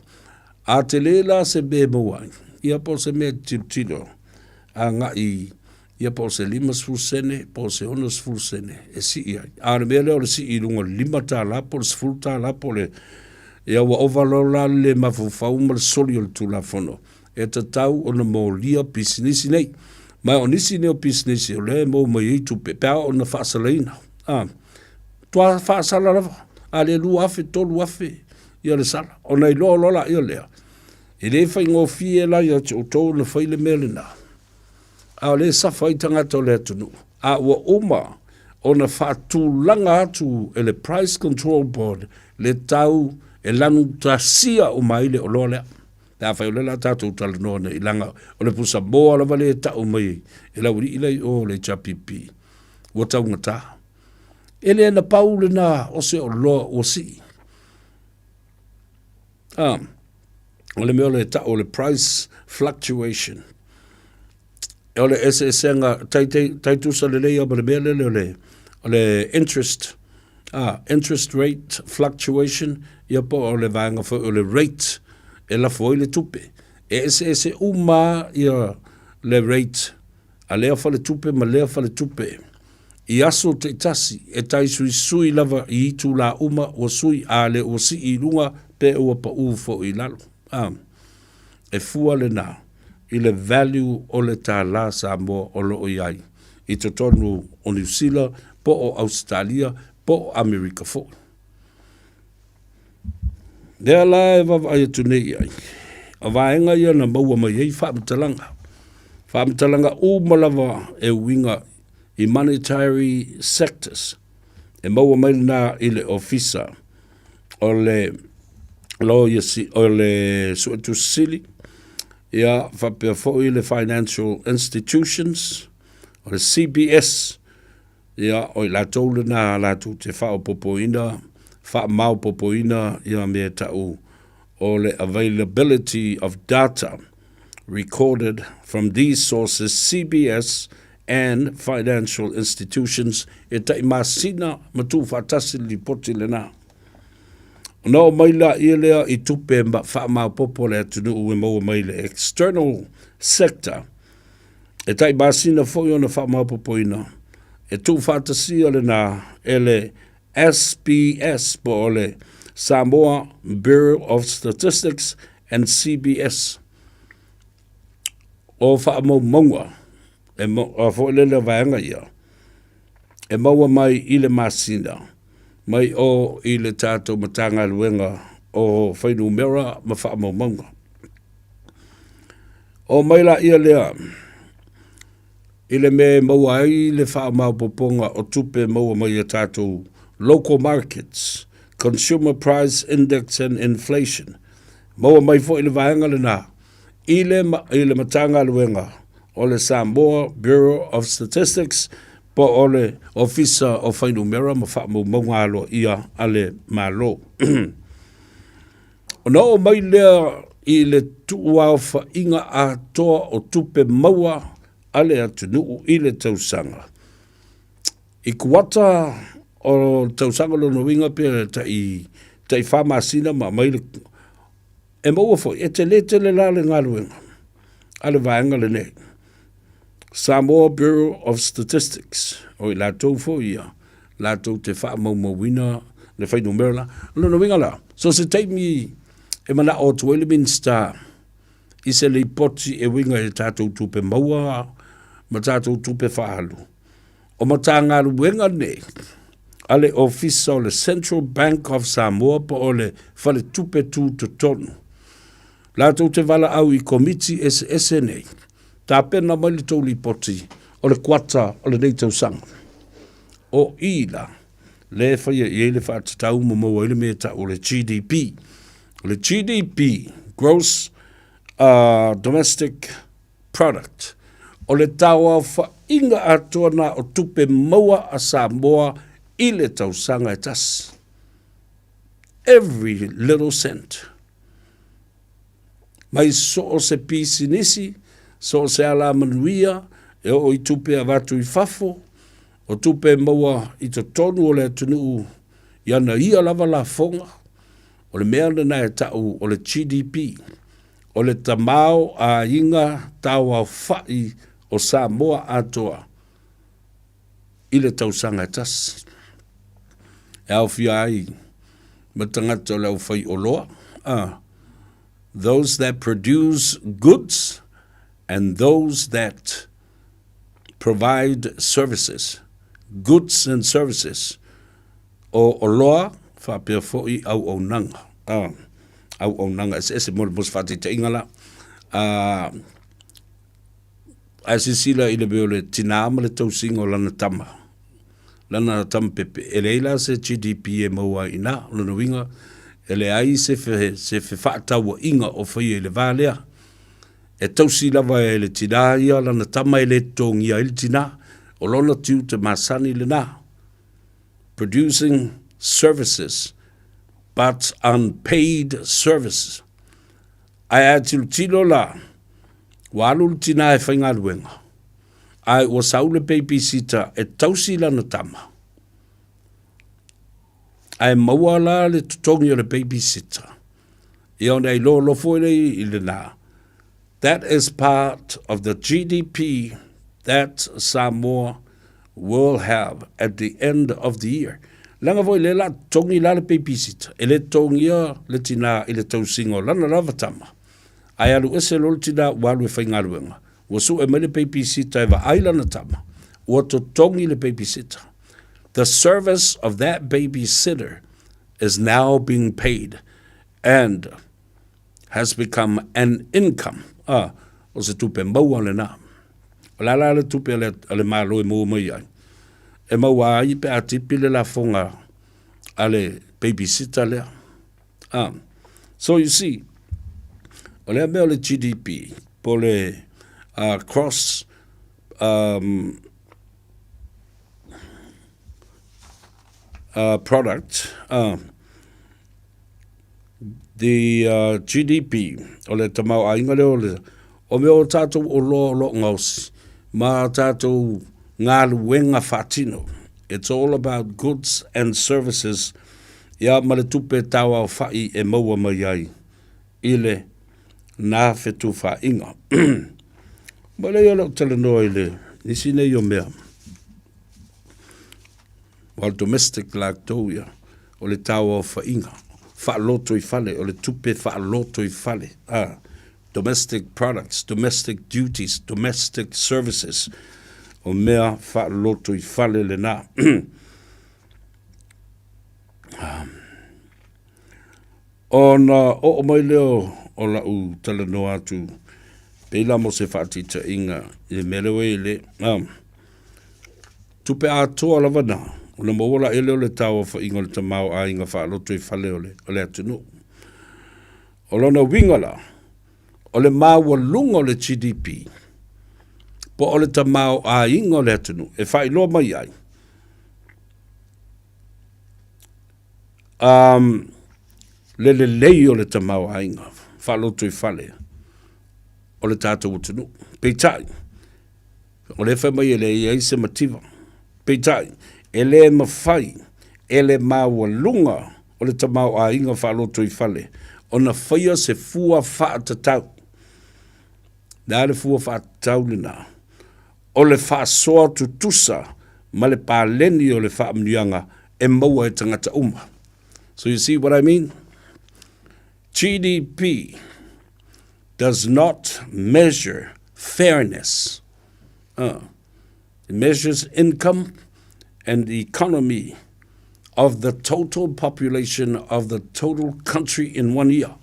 a tele la se mea e maua ai, ia po o se mea e tilotilo agai ia po o se 50 sene po o se 60 sene e sii ai. A o le mea lea o le sii i luga o le $5 po o le $10 po o le ia ua ova loa la le le mafaufau ma le soli o le Tulafono e tatau ona molia pisinisi nei. Ma o nisi nei o pisinisi o lea e maua mai ai tupe pe a oo ina faasalaina. A, toa faasala lava, a le 2,000, 3,000 ia le sala, ona iloa loa laia lea, e le faigofie la ia te outou ona fai le mea lena. A o lea e safa ai tagata o le atunuu, a ua uma ona faatulaga atu e le Price Control Board le tau e lanutasia uma ai le oloa lea. Pe afai o lea o le a tatou talanoa nei, leaga o le pusamoa lava lea e tau mai e le aualii la i o le HRPP, ua taugata. E le na pau lena o se oloa ua sii. Ah, o le mea o le tau o le price fluctuation. O le eseesega, tai, tai, tai tusa lelei lava ma le mea lele o le, o le interest, ah, interest rate fluctuation, ia po o le vaega foi o le rate e lafo ai le tupe. E eseese uma ia le rate a lea faletupe ma lea faletupe i aso taitasi e tai suisui lava i itulā uma ua sui a le ua sii i luga pe ua paū foi i lalo. Ah, e fua lena i le value o le tālā Samoa o lo o i ai i totonu o Niu Sila po o Ausetalia po o Amerika foi. Lea la e vaavaai atu nei i ai, o vaega ia na maua mai ai faamatalaga. Faamatalaga uma lava e uiga i monetary sectors e maua mai lena i le ofisa o le Loia, o le Suetusi Sili, ia faapea foi le Financial Institutions, o le CBS, ia o i latou lena latou te faaopoopoina, faamaopoopoina ia mea e tau o le availability of data recorded from these sources, CBS and Financial Institutions, e tai masina ma tuufaatasi le lipoti lena. Ona oo mai laia lea i tupe faamaopoopo a le atunuu e maua mai le external sector, e tai masina foi ona faamaopoopoina, e tuufaatasia lena e le SBS po o le Samoa Bureau of Statistics and CBS. O faamaumauga e a foi lele vaega ia, e maua mai i le masina mai o i le tatou Matagaluega o Fuainumera ma Faamaumauga. O mai laia lea i le mea e maua ai le faamaopoopoga o tupe maua mai i a tatou local markets, Consumer Price Index and Inflation. Maua mai foi le vaega lena i le, i le Matagaluega o le Samoa Bureau of Statistics po o le Ofisa o Fuainumera ma Faamaumauga Aloaia a le Malo. Ona oo mai lea i le tuuaofaiga atoa o tupe maua a le atunuu i le tausaga. I kuata o le tausaga lona uiga pe tai, tai wha masina ma aumai le, e maua foi, e tele tele la le galuega a le vaega lenei. Samoa Bureau of Statistics, o i latou foi ia, latou te faamaumauina le fuainumera la. O lona uiga la, so se taimi e manao atu ai le Minisita i se lipoti e uiga i tatou tupe maua ma tatou tupe faaalu, o Matagaluega nei a le Ofisa o le Central Bank of Samoa po o le Faletupe Tutotonu, latou te valaau i Komiti eseese nei, tapena mai le tou lipoti o le kuata o lenei tausaga. O i la, lea e faia i ai le faatatau ma maua ai le mea e tau o le GDP. O le GDP, Gross uh, Domestic Product, o le tauaofaiga atoa na o tupe maua a Samoa i le tausaga e tasi. Every little cent. Mai so o se pisinisi, so o se alamanuia, e oo i tupe avatu i fafo, o tupe maua i totonu o le atunuu i ana ia lava lafoga, o le mea lena e ta'u o le GDP, o le tamaoaiga tauaofa'i o Samoa atoa i le tausaga e tasi. E aofia ai ma tagata o le aufaioloa, those that produce goods and those that provide services, goods and services, o oloa faapea foi auaunaga, auaunaga eseese mo le mo se faataitaiga la, ae silasila i le mea o le tinā ma le tausiga o lana tama, lana tama pepe, e leai la se GDP e maua ai i ina. O lona uiga, e leai se se fefaatauaiga o faia i le va lea. E tausi lava e le tinā ia lana tama e le totogia ai le tinā. O lona tiute masani lena. Producing services but unpaid services. Ae a tilotilo la, ua alu le tinā e faigaluega, ae ua sau le babysitter e tausi lana tama. Ae maua la le totogi o le babysitter. Ia ona e iloa foi lea i lena. That is part of the GDP that Samoa will have at the end of the year. Leaga foi lea la totogi la le babysitter. E le totogia le tinā i le tausiga o lana lava tama. Ae alu ese loa le tinā ua alu e faigaluega. Ua sue mai le babysitter e vaai lana tama. Ua totogi le babysitter. The service of that babysitter is now being paid and has become an income. Ah, o se tupe maua lena. O le a la le tupe a le, a le Malo e maua mai ai? E maua ai pe a tipi le lafoga a le babysitter lea. Ah, so you see, o lea mea o le GDP, po le uh, cross um, uh, product, uh, the uh, GDP, o le tamaoaiga lea o le, o mea o tātou oloa o lo o gaosi, ma tātou galuega faatino. It's all about goods and services, ia ma le tupe tauaofa'i e maua mai ai i le nā fetufaaiga. Ma lea o la'u talanoa i le nisi nei o mea. While domestic latou ia, o le tauaofa'iga, fa'alotoifale, o le tupe fa'alotoifale, a, domestic products, domestic duties, domestic services, o mea fa'alotoifale lenā. Ona oo mai lea o la'u talanoa atu, pei la mo se fa'ataitaiga i le mea lea ua i ai le, a, Tupe atoa lava na, ona maua laia lea o le tauaofaiga o le tamaoaiga faalotoifale o le, o le atunuu. O lona uiga la, o le maualuga o le GDP, po o le tamaoaiga o le atunuu e faailoa mai ai, um, le lelei o le tamaoaiga faalotoifale o le tatou atunuu. Peitai, O lea fai mai e leai ai se mativa. Peitai, e le mafai e le maualuga o le tamaoaiga faalotoifale ona faia se fua faatatau. Le a le fua faatatau lena? O le faasoa tutusa ma le paleni o le faamanuiaga e maua e tagata uma. So you see what I mean? GDP does not measure fairness. Uh, it measures income and the economy of the total population of the total country in one year.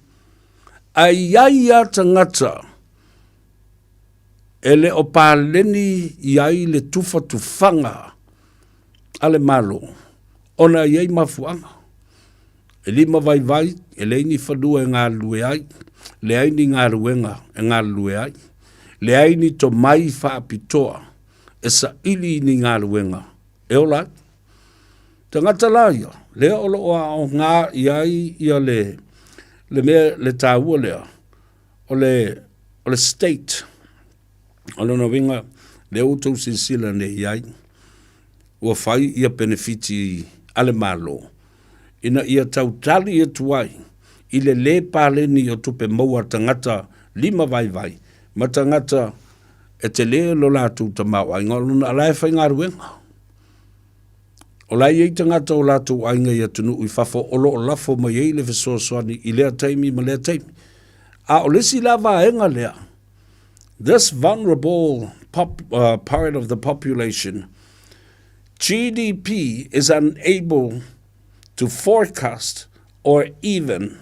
A iai a tangata e le o paleni i ai le tufatufaga a le Malo ona e i ai mafuaaga. E limavaivai, e leai ni fanua e galulue ai, leai ni galuega e galulue ai, leai ni tomai faapitoa e saili i ni galuega e ola ai. Tagata la ia, lea o lo o aoga i ai ia le, le mea, le taua lea, o le, o le state. O lona uiga, lea ua outou silasila nei i ai, ua fai ia penefiti a le Malo ina ia tautali atu ai i le lē paleni o tupe maua a tagata limavaivai ma tagata e telē lo latou tamaoaiga ona o la e faigaluega. O la e i ai tagata o latou aiga i atunuu i fafo o lo o lafo mai ai le fesoasoani i lea taimi ma lea taimi. A o le isi la vaega lea, this vulnerable pop, part of the population, GDP is unable to forecast or even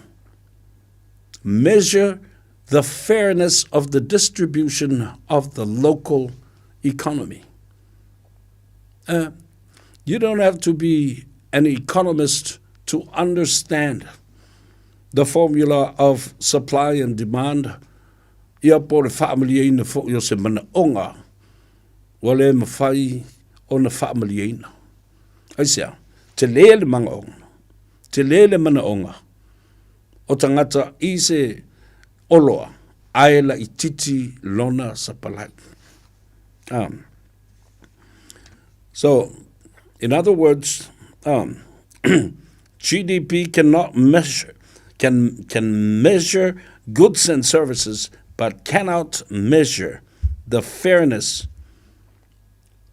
measure the fairness of the distribution of the local economy. You don't have to be an economist to understand the formula of supply and demand, ia po o le faamalieina foi o se manaoga ua le mafai ona faamalieina. Aisea? Tele le manaoga, tele le manaoga o tagata i se oloa ae laititi lona sapalai. Um, so, in other words, um, GDP cannot measure, can, can measure goods and services, but cannot measure the fairness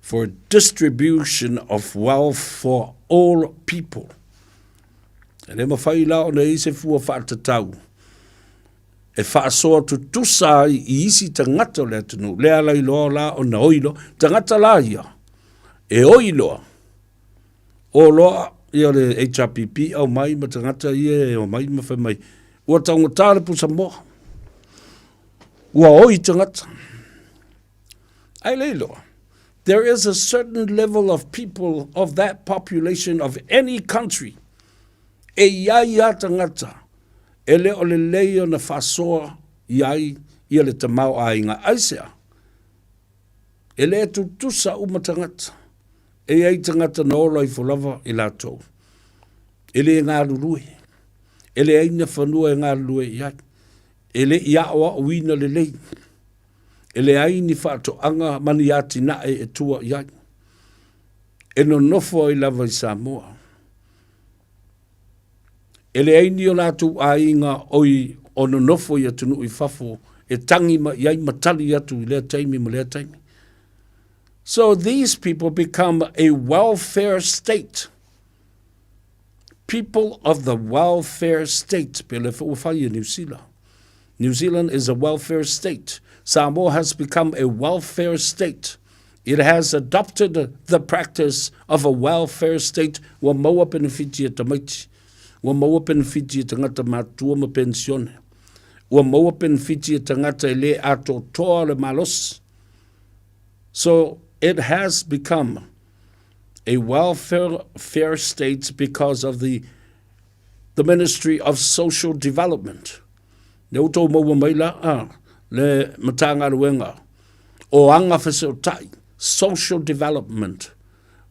for distribution of wealth for all people. E le mawhai la ona i se fua whaatatau e faasoa tutusa ai i isi tagata o le atunuu, le ala i loa la ona oi loa, tagata la ia, e oi loa, o loa ia le HRPP au mai ma tagata ia e omai ma fai mai, ua taugata le pusa moa, ua oi tagata. Ai le iloa, there is a certain level of people of that population of any country e i ai a tagata e le o lelei ona faasoa i ai ia le tamaoaiga. Aisea? E le tutusa uma tagata. E i ai tagata na ola ifo lava i latou. E le galulue. E leai ni fanua e galulue i ai. E le i aʻoaʻoina lelei. E leai ni faatoaga ma ni atinae e tua i ai. E nonofo ai lava i Samoa. E leai ni o latou aiga oi o nonofo i atunuu i fafo e tangi mai i ai ma tali atu i lea taimi ma lea taimi. So these people become a welfare state. People of the welfare state, pe le ua fai e Niu Sila. New Zealand is a welfare state. Samoa has become a welfare state. It has adopted the practice of a welfare state ua maua penefiti e tamaiti, ua maua penefiti e tagata matutua ma penisione, ua maua penefiti e tagata e lē atoatoa le malosi. So it has become a welfare state because of the the Ministry of Social Development. Lea ua tou maua mai la a le Matagaluega o Aga Fesootai, Social Development,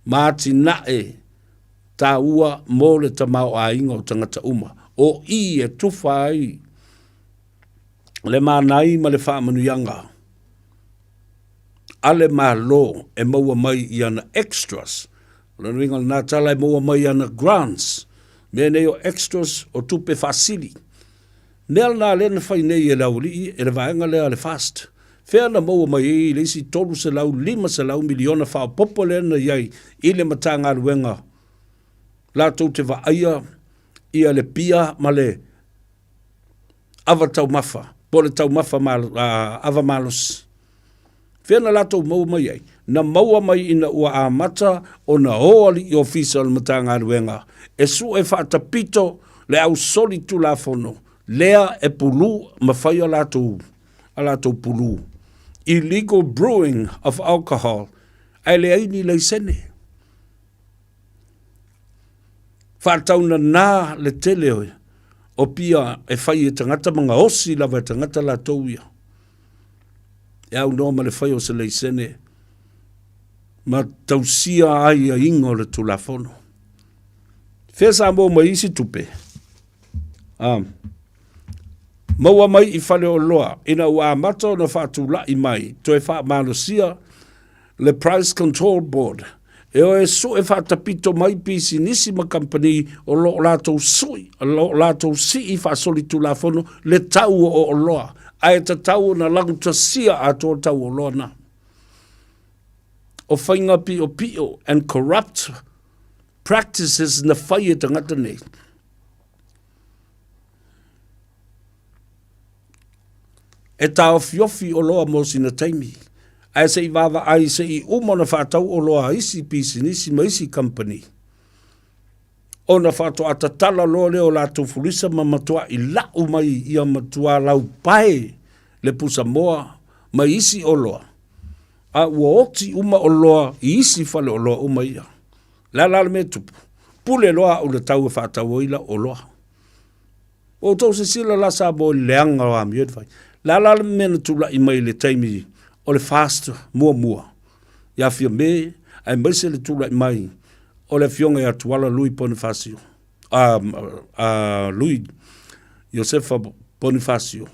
ma atinae tāua mō le tamaoaiga o tagata uma. O i e tufa ai le mānai ma le faamanuiaga a le Malo e maua mai i ana extras. O lona uiga o lena tala e maua mai i ana grants, mea nei o extras o tupe faasili. Mea lena lea na fai nei e le aualii, e le vaega lea a le FAST. Fea na maua mai ai le isi $350 miliona faaopoopo lea na i ai i le Matagaluega latou te vaaia ia le pia ma le ava taumafa po o le taumafa ava malosi. Fea na latou maua mai ai? Na maua mai ina ua amata ona o alii ofisa o le Matagaluega e sue faatapito le au solitulafono lea e pulu ma fai a latou a latou pulu, illegal brewing of alcohol, ae leai ni laisene. Faataunana le tele o pia e fai e tagata ma gaosi lava e tagata latou ia. E aunoa ma le fai o se laisene ma tausia aiaiga o le Tulafono. Fea sa maua mai isi tupe? Um, maua mai i faleoloa ina ua amata ona faatula'i mai toe faamalosia le Price Control Board e o e sue faatapito mai pisinisi ma kamupani o lo o latou sui, o lo o latou sii faasolitulafono le tau o oloa, ae tatau ona laugatasia atoa tau oloa na. O faiga piopio and corrupt practices na fai e tagata nei. E taofiofi oloa mo sina taimi, ae se i vaavaai se i uma ona faatau oloa a isi pisinisi ma isi kamupani, ona faatoa tatala loa lea o latou fulisa ma matua'i la'u mai ia matuā laupae le pusamoa ma isi oloa, a ua oti uma oloa i isi faleoloa uma ia. O le a la le mea e tupu? Pule loa au i le tau e faatau ai lau oloa. Ua outou silasila la Samoa i le leaga o amio na fai. O le a la le mea na tulai mai i le taimi o le FAST muamua ia Fiame aemaise le tulai mai o le afioga ia Tuala Lui Ponifasio, a Lui Iosefa Ponifasio.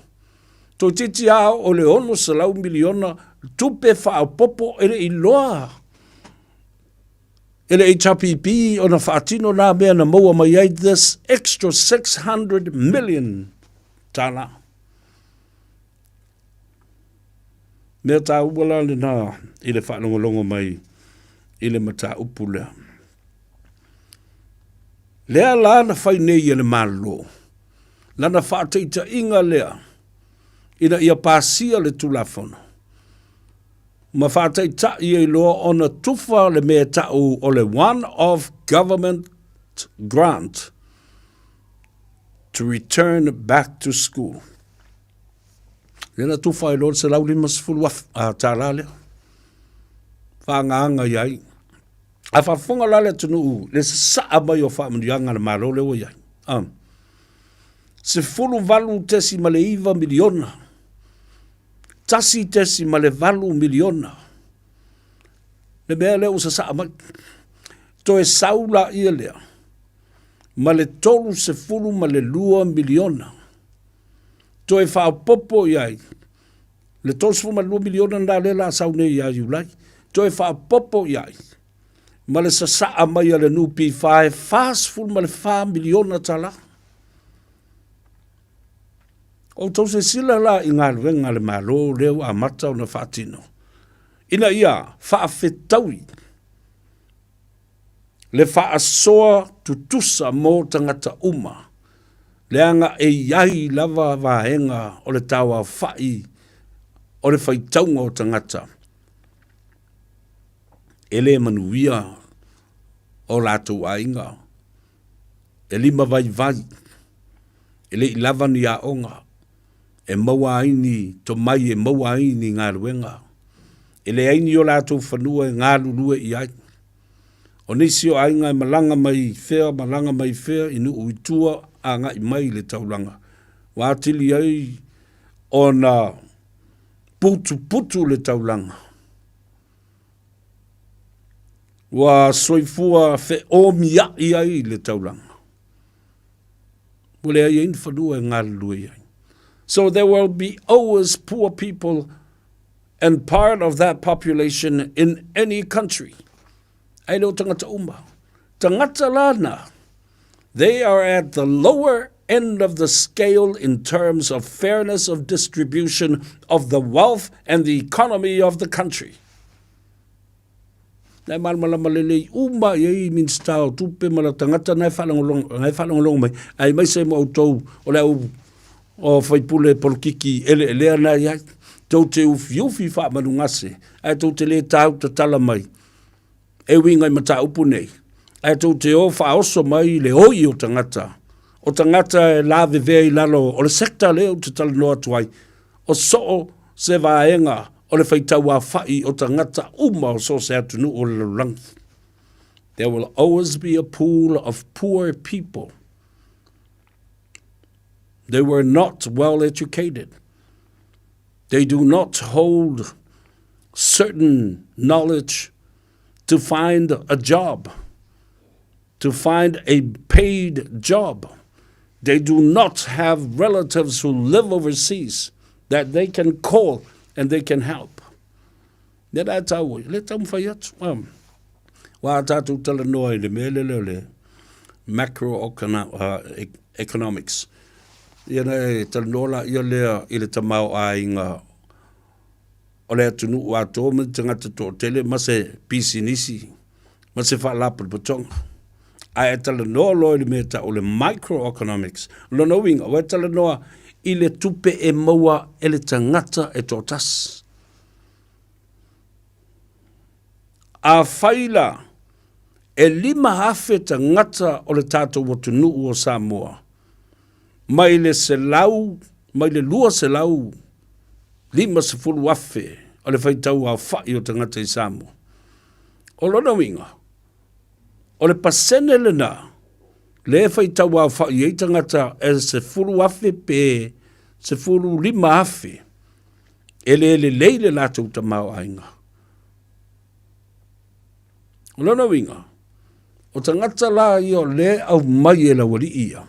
Toeitiiti lava oo i le $600 miliona tupe faaopoopo e le i iloa e le HRPP ona faatino nā mea na maua mai ai this extra 600 million tala. Mea tāua la lena i le faalogologo mai i le mataupu lea. Lea la na fai nei e le Malo, lana faataitaiga lea ina ia pasia le Tulafono ma faataitai ai loa ona tufa le mea e ta'u o le one off government grant to return back to school. Lea na tufa ai loa le $150,000 tālā lea. Faaagaaga i ai. A faafofoga la le atunuu le sasaa mai o faamanuiaga a le Malo lea ua i ai. $18.9 miliona $1.8 miliona le mea lea ua sasaa mai. Toe sau laia lea ma le $32 miliona. Toe faaopoopo i ai le $32 miliona lena lea o le a sau nei ia Iulai. Toe faaopoopo i ai ma le sasaa mai a le NPF e $44 miliona tala. Outou silasila la i galuega a le Malo lea ua amata ona faatino ina ia faafetaui le faasoa tutusa mo tagata uma, leaga e i ai lava vaega o le tauaofa'i o le faitauga o tagata e le manuia o latou aiga. E limavaivai, e le i lava ni aoga e maua ai ni tomai e maua ai ni galuega. E leai ni o latou fanua e galulue i ai. O nisi o aiga e malaga mai fea malaga mai fea i nuu i tua agai mai i le taulaga, ua atili ai ona putuputu le taulaga. Ua soifua feomia'i ai le taulaga. Ua leai ai ni fanua e galulue ai. So there will be always poor people and part of that population in any country. Ae le o tagata uma. Tagata la na, they are at the lower end of the scale in terms of fairness of distribution of the wealth and the economy of the country. Na e malamalama lelei uma i ai Minista o Tupe ma la tagata na e faalogologo mai, aemaise mo outou o le au o faipule polokiki eleelea na i ai. Tou te ufiufi faamalugase, ae tou te le tau tatala mai e uiga i mataupu nei, ae tou te o faaoso mai i le oi o tagata, o tagata e lavevea i lalo o le sector lea ou te talanoa atu ai, o soo se vaega o le faitauaofai o tagata uma o so o se atunuu o le lalolagi. There will always be a pool of poor people. They were not well educated. They do not hold certain knowledge to find a job, to find a paid job. They do not have relatives who live overseas that they can call and they can help. Le la tau, le taumafai atu. Um, wa tātou talanoa i le mea lele o le macroeconomics. Ia na e talanoa la ia lea i le tamaoaiga o le atunuu atoa ma tagata toatele ma se pisinisi ma se faalapotopotoga. Ae e talanoa loa i le mea tau o le microeconomics, lona uiga, ua e talanoa i le tupe e maua e le tagata e toatasi. Afai la, e 5,000 tagata o le tatou atunuu o Samoa, mai le selau, mai le 250,000 o le faitau aofai o tagata i Samoa. O lona uiga, o le pasene lena lea e faitau aofai ai tagata e 10,000 pe 15,000 e le lelei le latou tamaoaiga. O lona uiga, o tagata la ia o lea e aumai e le aualii ia,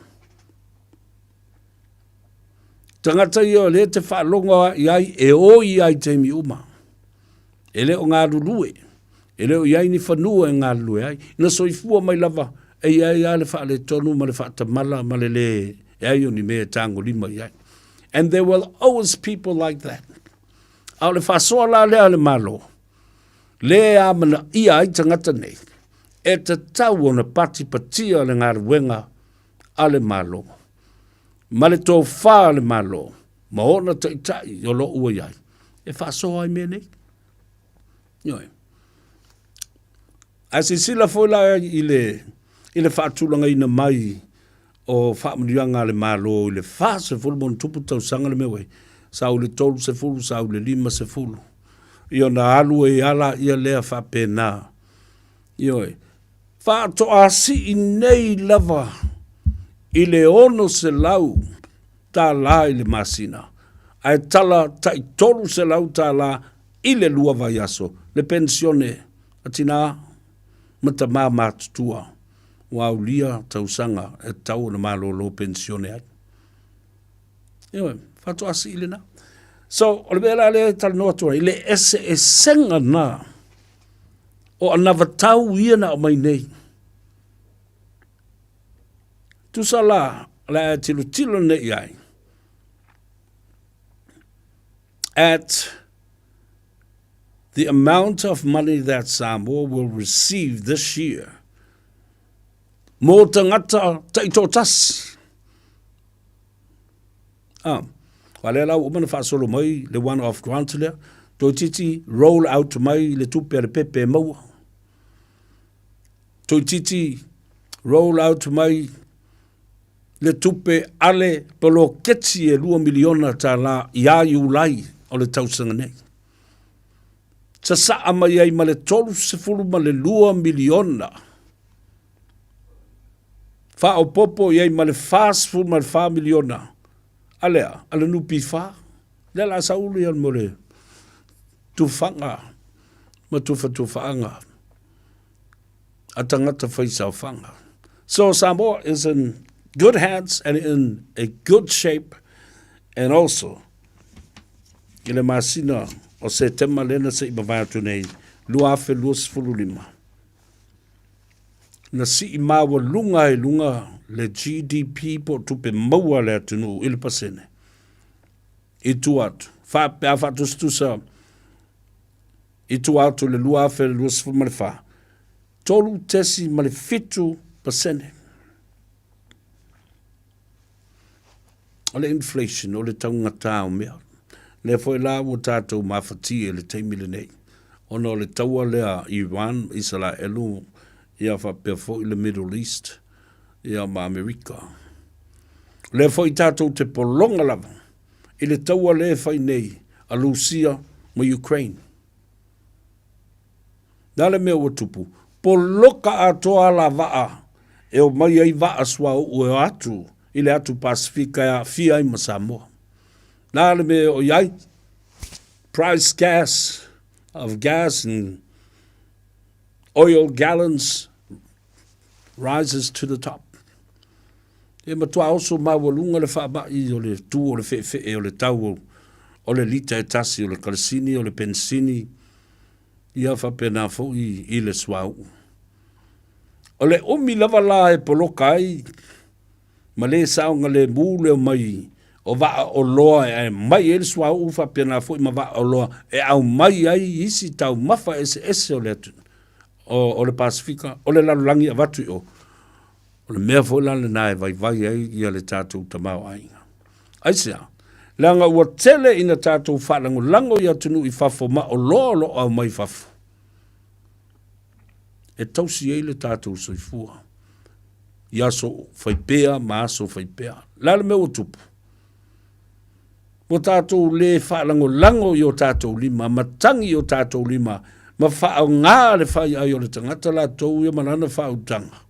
tagata ia o lea e te faalogo i ai e oi ai i taimi uma, e le o galulue, e le o i ai ni fanua e galulue ai, na soifua mai lava e i ai lava le faaletonu ma le faatamala ma le lē e ai o ni mea e tagolima i ai. And there will always people like that. A o le faasoa la lea a le Malo, lē e amanaia ai tagata nei, e tatau ona patipatia le galuega a le Malo, ma le tofa a le Malo, ma ona taitai o lo o ua i ai, e faasoa ai mea nei. Ioe. Ae silasila foi la i le, i le faatulagaina mai o faamanuiaga a le Malo i le 40 ma ono tupu tausaga le mea ua i ai, sau i le 30, sau i le 50, ia ona alu ai lava laia lea faapena. Ioe. Faatoa sii nei lava i le $600 i le masina, ae tala tai $300 i le lua vaiaso le penisione a tinā ma tamā matutua ua aulia tausaga e tatau ona malolo penisione ai. Ioe, faatoa sii lena. So, o le mea la lea e talanoa atu ai, le eseesega na o anavatau ia na aumai nei. Tusa la, o le a e tilotilo nei i ai, at the amount of money that Samoa will receive this year mō tagata taitoatasi. Ah, a lea la ua uma ona faasolo mai le one off grant lea, toeitiiti roll out mai le tupe a le pepe e maua. Toeitiiti roll out mai le tupe a le poloketi e $2 miliona ia Iulai o le tausaga nei. Sasaa mai ai ma le $32 miliona. Faaopoopo i ai ma le $44 miliona a le a le NPF. Lea la saulu ia mo le tufaga ma tufatufaaga a tagata faisaofaga. So Samoa is in good hands and in a good shape and also i le masina o Setema lea na se i mavae atu nei 2025. Na sii maualuga ai i luga le GDP po o tupe maua a le atunuu i le pasene i tua atu, fa, pe a faatusatusa i tua atu i le 2024, 3.7 pasene. O le inflation, o le taugata o mea. Lea foi la ua tatou mafatia i le taimi lenei, ona o le taua lea Iran, Isaraelu, ia faapea foi le Middle East, ia ma Amerika. O lea foi tatou te pologa lava i le taua lea e fai nei a Lusia ma Ukraine. Le a le mea ua tupu? Poloka atoa ala vaa e omai ai vaa suauu e o atu i le atu Pasefika e aafia ai ma Samoa. Le a le mea e oo i ai? Price gas of gas and oil gallons rises to the top. E matua oso maualuga le faamai o le tu o le feefee o le tau o le lita e tasi o le kalasini o le penisini ia faapena foi i le suauu. O le umi lava la e poloka ai ma le saogalemu le omai o vaa oloa e aumai ai le suauu faapena foi ma vaa oloa e aumai ai isi taumafa eseese o le atunuu o le Pasefika, o le lalolagi avatu i o. O le mea foi la lena e vaivai ai ia le tatou tamaoaiga. Aisea? Leaga ua tele ina tatou faalagolago i atunuu i fafo ma oloa o lo o aumai fafo e tausi ai le tatou soifua i aso faipea ma aso faipea. O le a le mea ua tupu? Ua tatou lē faalagolago i o tatou lima ma tagi i o tatou lima ma faaaoga le faiai o le tagata latou ia ma lana faautaga.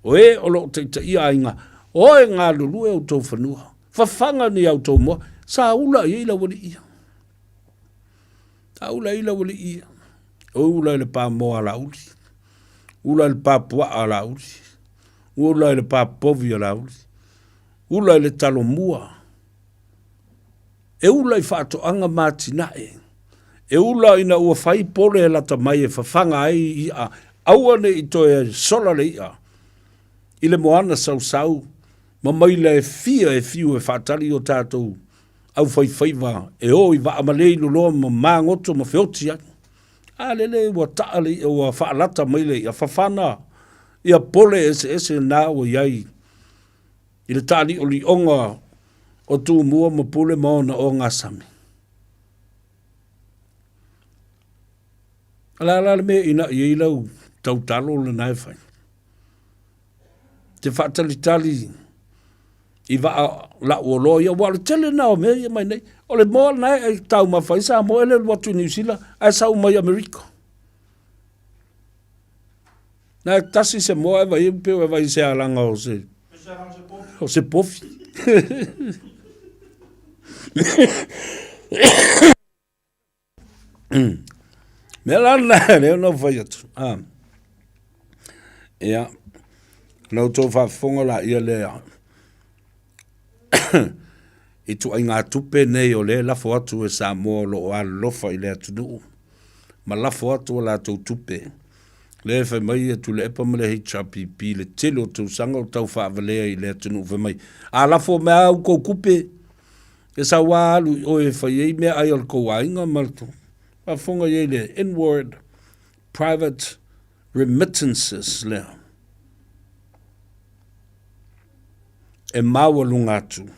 O e o lo o taitaia aiga, o e galulue outou fanua, fafaga ni a outou moa, sa ula i ai le aualii ia. Sa ula i ai le aualii ia. O ula i le pa moa a Laauli, ula i le pa puaa a Laauli, ula i le pa povi a Laauli, ula i le talomua. E ula i faatoaga ma atinae. E ula ina ua fai pole e lata mai e fafaga ai i'a, aua ne i toe sola le i'a i le moana sausau ma maila e fia e fiu e faatali i o tatou aufaifaiva e o i vaa ma le iloloa ma magoto ma feoti ai. A lele ua ta'a le i'a ua faalata mai le i'a, fafana ia pole eseese na ua i ai i le taalioli'oga o Tumua ma Pule ma ona ogasami. O le a la le mea e ina'i ai lau tautalo lena e fai? Te faatalitali i vaa lau oloa ia, aua o le tele lena o mea ia mai nei. O le moa lena e taumafa ai Samoa e le alu atu i Niu Sila ae sau mai Amerika. Na e tasi se moa e vai pe e vai se alaga o se o se pofi. Mea la lena lea na ou fai atu. Ah. Ia. Na outou faafofoga laia lea i ituaiga tupe nei o lea e lafo atu e Samoa o lo o alolofa i le atunuu ma lafo atu a latou tupe. Lea e fai mai e Tuilaepa ma le HRPP le tele o tausaga o tau faavalea i le atunuu fai mai, a lafo mai lava outou tupe, e sau lava alu i o e fai ai meaai a le tou aiga ma le tou. Faafofoga i ai le inward private remittances lea. E maualuga atu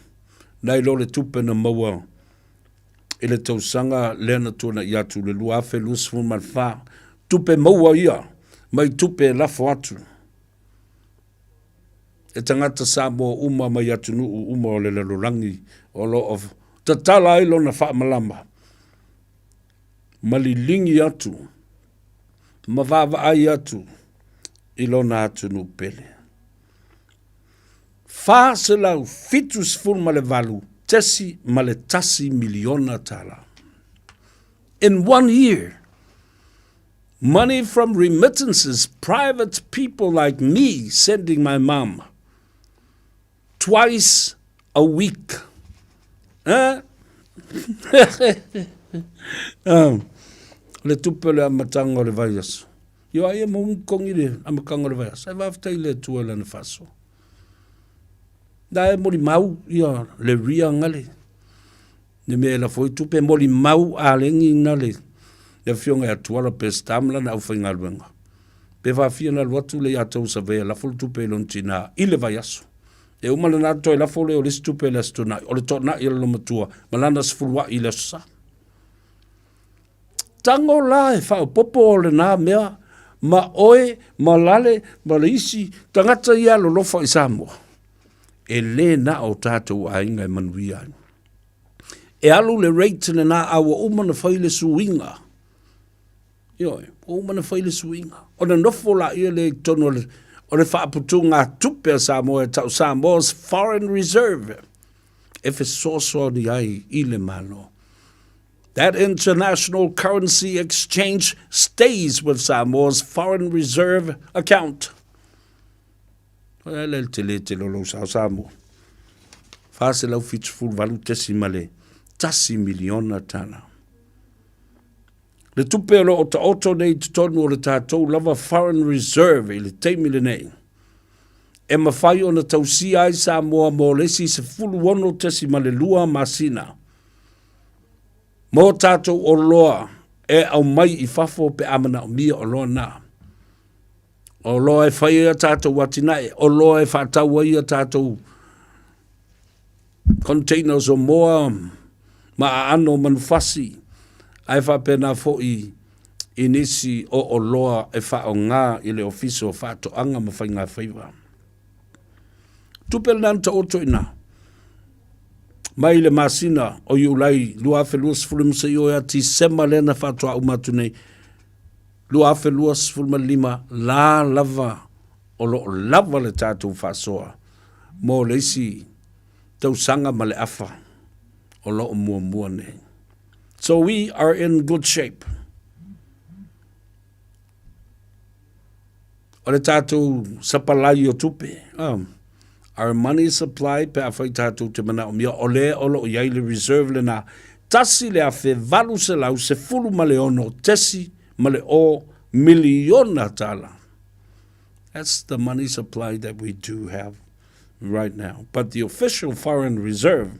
nai lo le tupe na maua i le tausaga lea na tuana'i atu le 2024, tupe maua ia mai tupe e lafo atu e tagata Samoa uma mai atunuu uma o le lalolagi o lo o tatala ai lona faamalama ma liligi atu ma vaavaai atu i lona atunuu pele. $478.1 miliona tala. In one year, money from remittances, private people like me sending my mum twice a week. Eh? um, le tupe o le amataga o le vaiaso. Ioe ai e maua ni totogi i le amataga o le vaiaso, ae faafetai i le Atua i Lana faasoa. La e molimau ia le ria gale, le mea e lafo ai tupe, molimau alegi na le le afioga ia Tuala Peseta ma lana aufaigaluega. Pe faafia na alu atu le ia tou surveyor e lafo le tupe i lona tina i le vaiaso. E uma lena toe lafo lea o le isi tupe i le Aso Toonai, o le toonai a le loomatua ma lana sefuluai i le Aso Sa. Tago la e faaopoopo o lena mea ma oe ma Lale ma le isi tagata ia alolofa i Samoa, e le na o tatou aiga e manuia ai. E alu le rate lena a ua uma ona fai le suiga. Ioe, ua uma ona fai le suiga. Ona nofo laia lea i totonu o le, o le faaputugatupe a Samoa e tau Samoa's Foreign Reserve e fesoasoani ai i le Malo. That international currency exchange stays with Samoa's foreign reserve account. O le le tele tele o lou sao Samoa. $478.1 miliona tala. Le tupe o lo o taoto nei i totonu o le tatou lava foreign reserve i le taimi lenei, e mafai ona tausia ai Samoa mo le isi 16.2 masina. Mo tatou oloa e aumai i fafo pe a manaomia oloa na. Oloa e fai ai a tatou atinae, oloa e faatau ai a tatou containers o moa ma aano o manufasi, ae faapena foi i nisi o oloa e faaaoga i le Ofisa o Faatoaga ma Faigafaiva. Tupe lena na taoto i ina mai le masina o Iulai 2025 seia oo ia Tisema lea na faatoa uma atu nei 2025 la lava o lo o lava le tatou faasoa mo le isi tausaga ma le afa o lo o muamua nei. So we are in good shape. O le tatou sapalai o tupe, our money supply pe afai tatou te manaomia, o lea o lo o i ai le reserve lena, $1,816 miliona tala. That's the money supply that we do have right now. But the official foreign reserve,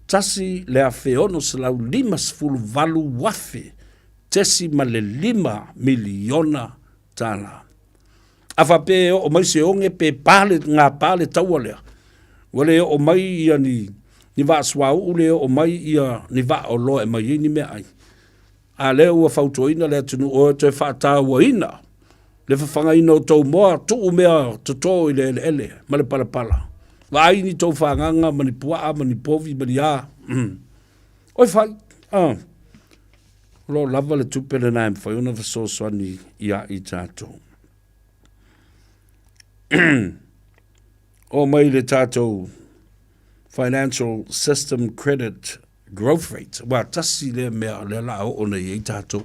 $1,658,000 .5 miliona tala. A faapea e oo mai se oge pe pa le gapa le taua lea, ua le oo mai ia ni, ni vaa suauu, le oo mai ia ni vaa oloa e mai ai ni meaai. A lea ua fautuaina le atunuu o e toe faatauaina le fafagaina o tou moa, tuu mea toto i le eleele ma le palapala. Vaai ni tou fagaga ma ni puaa ma ni povi ma ni a. Oi fai, ah. O lo o lava le tupe lena e mafai ona fesoasoani ia i tatou. Oo mai le tatou financial system credit growth rate, ua tasi lea mea o lea la a oo nei ai tatou.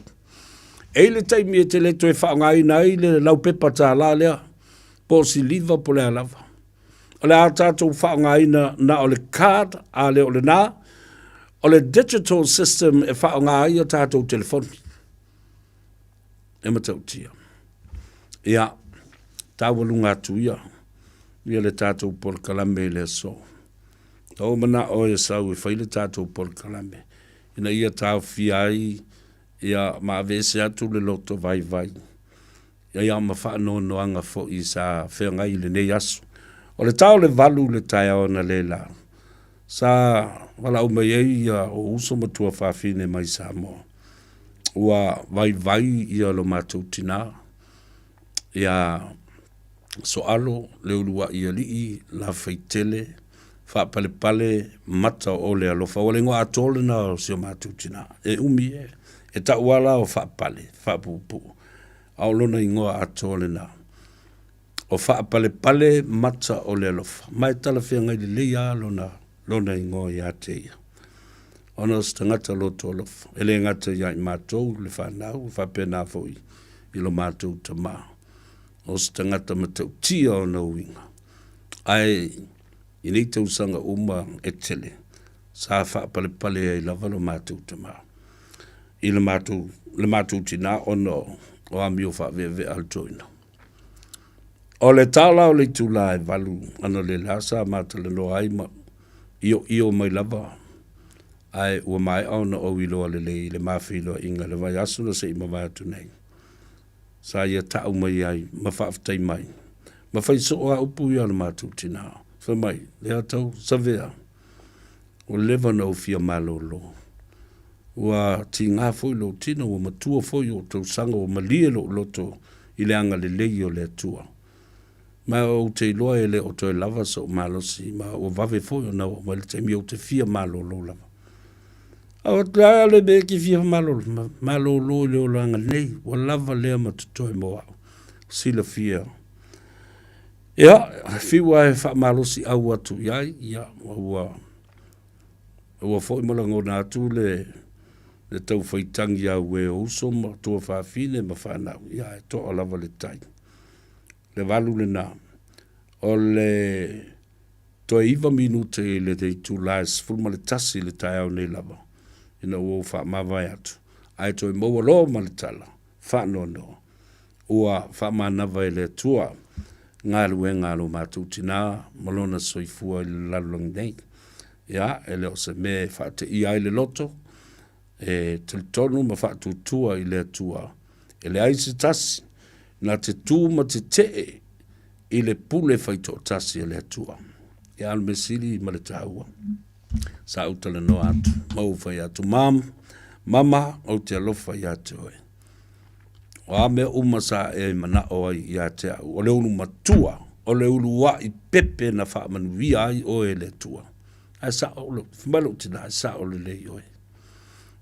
E i le taimi e te le toe faaaogaina ai le laupepa tālā lea, po o siliva po o le a lava. O le a tatou faaaogaina na o le card, a le o lena, o le digital system e faaaoga ai a tatou telefoni. E matautia. Ia, taualuga atu ia, ia le tatou polokalame i le aso. Na ou manao e sau e fai le tatou polokalame, ina ia taofia ai ia ma aveese atu le loto vaivai. Ia ma faanoanoaga foi sa feagai i lenei aso. O le ta o le valu i le taeao analeila, sa valaau mai ai ia ou uso ma tuafafine mai Samoa, ua vaivai ia lo matou tina ia Soalo le uluai alii Lafaitele Faapalepale mata o le alofa. Ua le igoa atoa lena o si o matou tina, e umi e, e tau lava la o Faapale, Faapuupuu. A o lona igoa atoa lena, o Faapalepale mata o le alofa. Ma e talafeagai lelei lava lona, lona igoa ia te ia. Ona o se tagata loto alofa, e le gata ia i matou le fanau, e faapena foi i lo matou tama. O se tagata matautia ona uiga. Ae i nei tausaga uma e tele, sa faapalepale ai lava lo matou tama i le matou, le matou tina ona o. O amio faaveavea a le toeaina. O le tala o le itula e valu analeila sa matalanoa ai ma ioio mai lava ae ua maea ona ou iloa lelei i le ma feiloaiga i le vaiaso na se i mavae atu nei. Sa ia tau mai ai ma faafetai mai ma fai soo a upu ia o le matou tina. Fai mai, lea tau Savea, ua leva ona ou fia malolo. Ua tiga foi lou tino, ua matua foi ou tausaga, ua malie lou loto i le agalelei o le Atua. Ma ou te iloa e le o toe lava sou malosi, ma ua vave foi ona oo mai le taimi ou te fia malolo lava. A o le a le mea e te fia malolo, malolo i le olaga nei, ua lava lea ma totoe mo au. Silafia. Ia, fiu lava e faamalosiau atu i ai, ia, ua Ua foi ma lagona atu le le tau faitagi a uē o uso ma tuafafine ma fanau, ia ae toa lava le tai. Le valu lena, o le toe iva minute i le itula e 11 i le taeao nei lava, ina ua ou faamavae atu, ae toe maua loa ma le tala, faanoanoa, ua faamanava e le Atua galuega a lo matou tina ma lona soifua i le lalolagi nei. Ia, e le o se mea e faateia ai le loto, e talitonu ma faatuatua i le Atua. E leai se tasi na te tu ma tetee i le pule faitoatasi a le Atua. Ia, o le mea sili ma le taua, sa ou talanoa atu ma ou fai atu, Mom, Mama, ou te alofa ia te oe. O a mea uma sa e manao ai ia te au, o le ulu matua, o le uluai pepe na faamanuia ai oe e le Atua. Ae sao, fai mai lou tina, e sao lelei oe.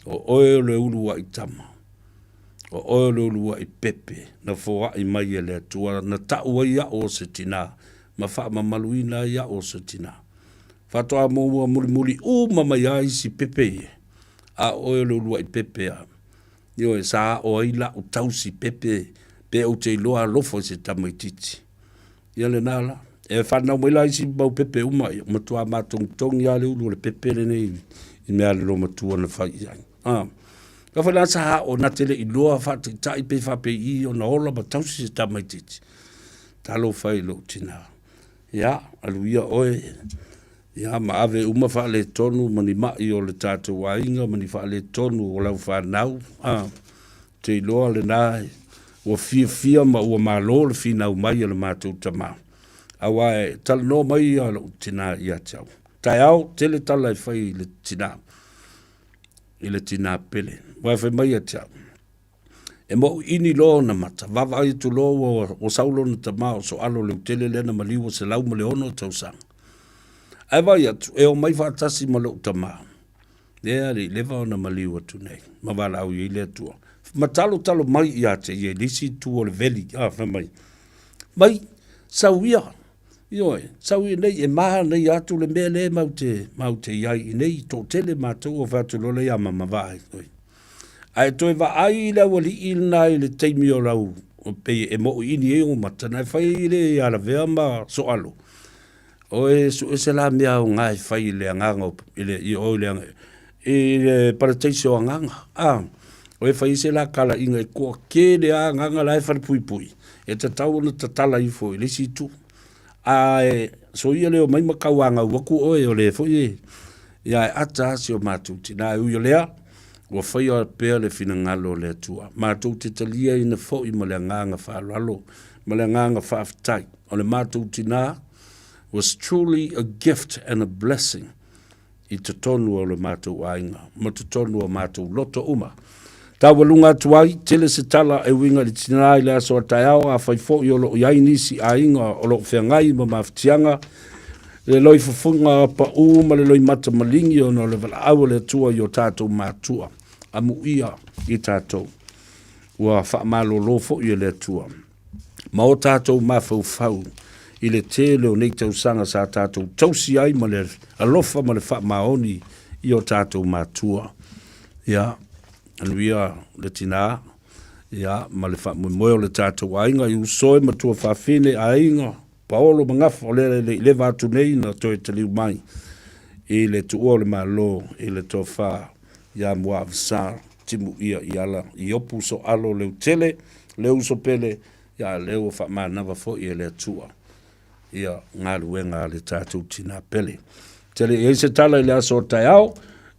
O oe o le uluai tama, o oe o le uluai pepe na foai mai e le Atua, na tau ai au o se tina, ma faamamaluina ai au o se tina. Faatoa muamua mulimuli uma mai lava isi pepe ia, a o oe o le uluai pepe a. Ioe, sa ao ai la'u tausi pepe pe ou te iloa alofa i se tamaitiiti. Ia lena la. E fanau mai la isi mau pepe uma, ia, matua matogitogi lava le ulu o le pepe lenei i mea a le loomatua na fai i ai. Ah. Ka fai la sa ao na te le iloa faataitai pe faapei ona ola ma tausi se tamaitiiti. Talofa e i lou tina. Ia, alu ia oe, ia, ma ave uma faaletonu ma ni ma'i o le tatou aiga ma ni faaletonu o lau fanau, a, te iloa lena ua fiafia ma ua malo le finau mai a le matou tama. Aua e talanoa mai ia lou tina ia te au. Taeao, tele tala e fai i le tina, i le tina pele. Aua e fai mai ia te au, E mauiini loa ona mata, vaavaai atu loa ua, ua sau lona tama o Soalo Leutele lea na maliu ua 106 tausaga. Ae vaai atu, e omai faatasi ma lou tama, lea le i leva ona maliu atu nei, ma valaau i ai le Atua. Ma talotalo mai ia te ia i le isi itu o le veli, a, fai mai, mai, sau ia, ioe, sau ia nei, e manaia atu le mea lea matou te, matou te i ai i nei, toatele matou, o fai atu loa lea ia mama vaai, oi. Ae toe vaai i le aualii lena i le taimi o lau pei e mauiini ai ou mata, na e fai ai le ia Lavea ma Soalo, oe sue se la mea aoga e fai i le agaga o, i le, i o i le, i le parataiso o agaga. A, oe fai ai se la talaiga e toatele lava agaga la e falepuipui, e tatau ona tatala ifo i le isi itu. Ae soia le omai ma tauanau atu oe o le foi e, ia e ata lava si o matou tina. E ui o lea, ua faia pea le finagalo o le Atua. Matou te taliaina foi ma le agaga faaaloalo ma le agaga faafetai. O le matou tina was truly a gift and a blessing i totonu o le matou aiga ma totonu o matou loto uma. Taualuga atu ai, tele se tala e uiga i le tina i le aso a taeao, afai foi o lo o i ai nisi aiga o lo o feagai ma mafatiaga, le loifofoga pau ma le loimata maligi ona o le valaau a le Atua i o tatou matua, amuia i tatou. Ua faamalolo foi e le Atua. ma o tatou mafaufau i le tele o nei tausaga sa tatou tausi ai ma le alofa ma le faamaoni i o tatou matua. Ia, anuia le tinā, ia, ma le faamoemoe o le tatou aiga i uso e matua faafine, aiga, Paolo ma Gafa, o lea e le i leva atu nei na toe taliu mai i le tuua o le Malo i le tofa ia Muaavsa Timuia Iala Iopu Soalo Leutele. Le uso pele, ia a lea ua faamanava foi e le Atua ia galuega a le tatou tinā pele. Tele i ai se tala i le aso o taeao,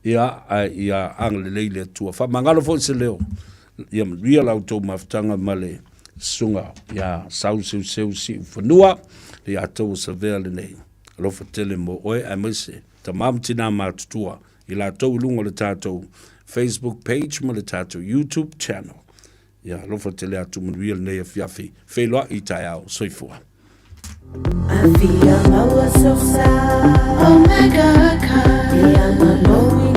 ia ae ia agalelei le Atua. Faamagalo foi se leo, ia manuia la outou mafutaga ma le susuga ia Sauseuseu Siufanua, le Ataua Savea lenei. Alofa tele mo oe aemaise tama ma tinā matutua i latou i luga o le tatou Facebook page ma le tatou YouTube channel. Ia alofa tele atu manuia lenei afiafi. Feiloai i taeao. Soifua. Afia maua sosa Omega Car Ia malo.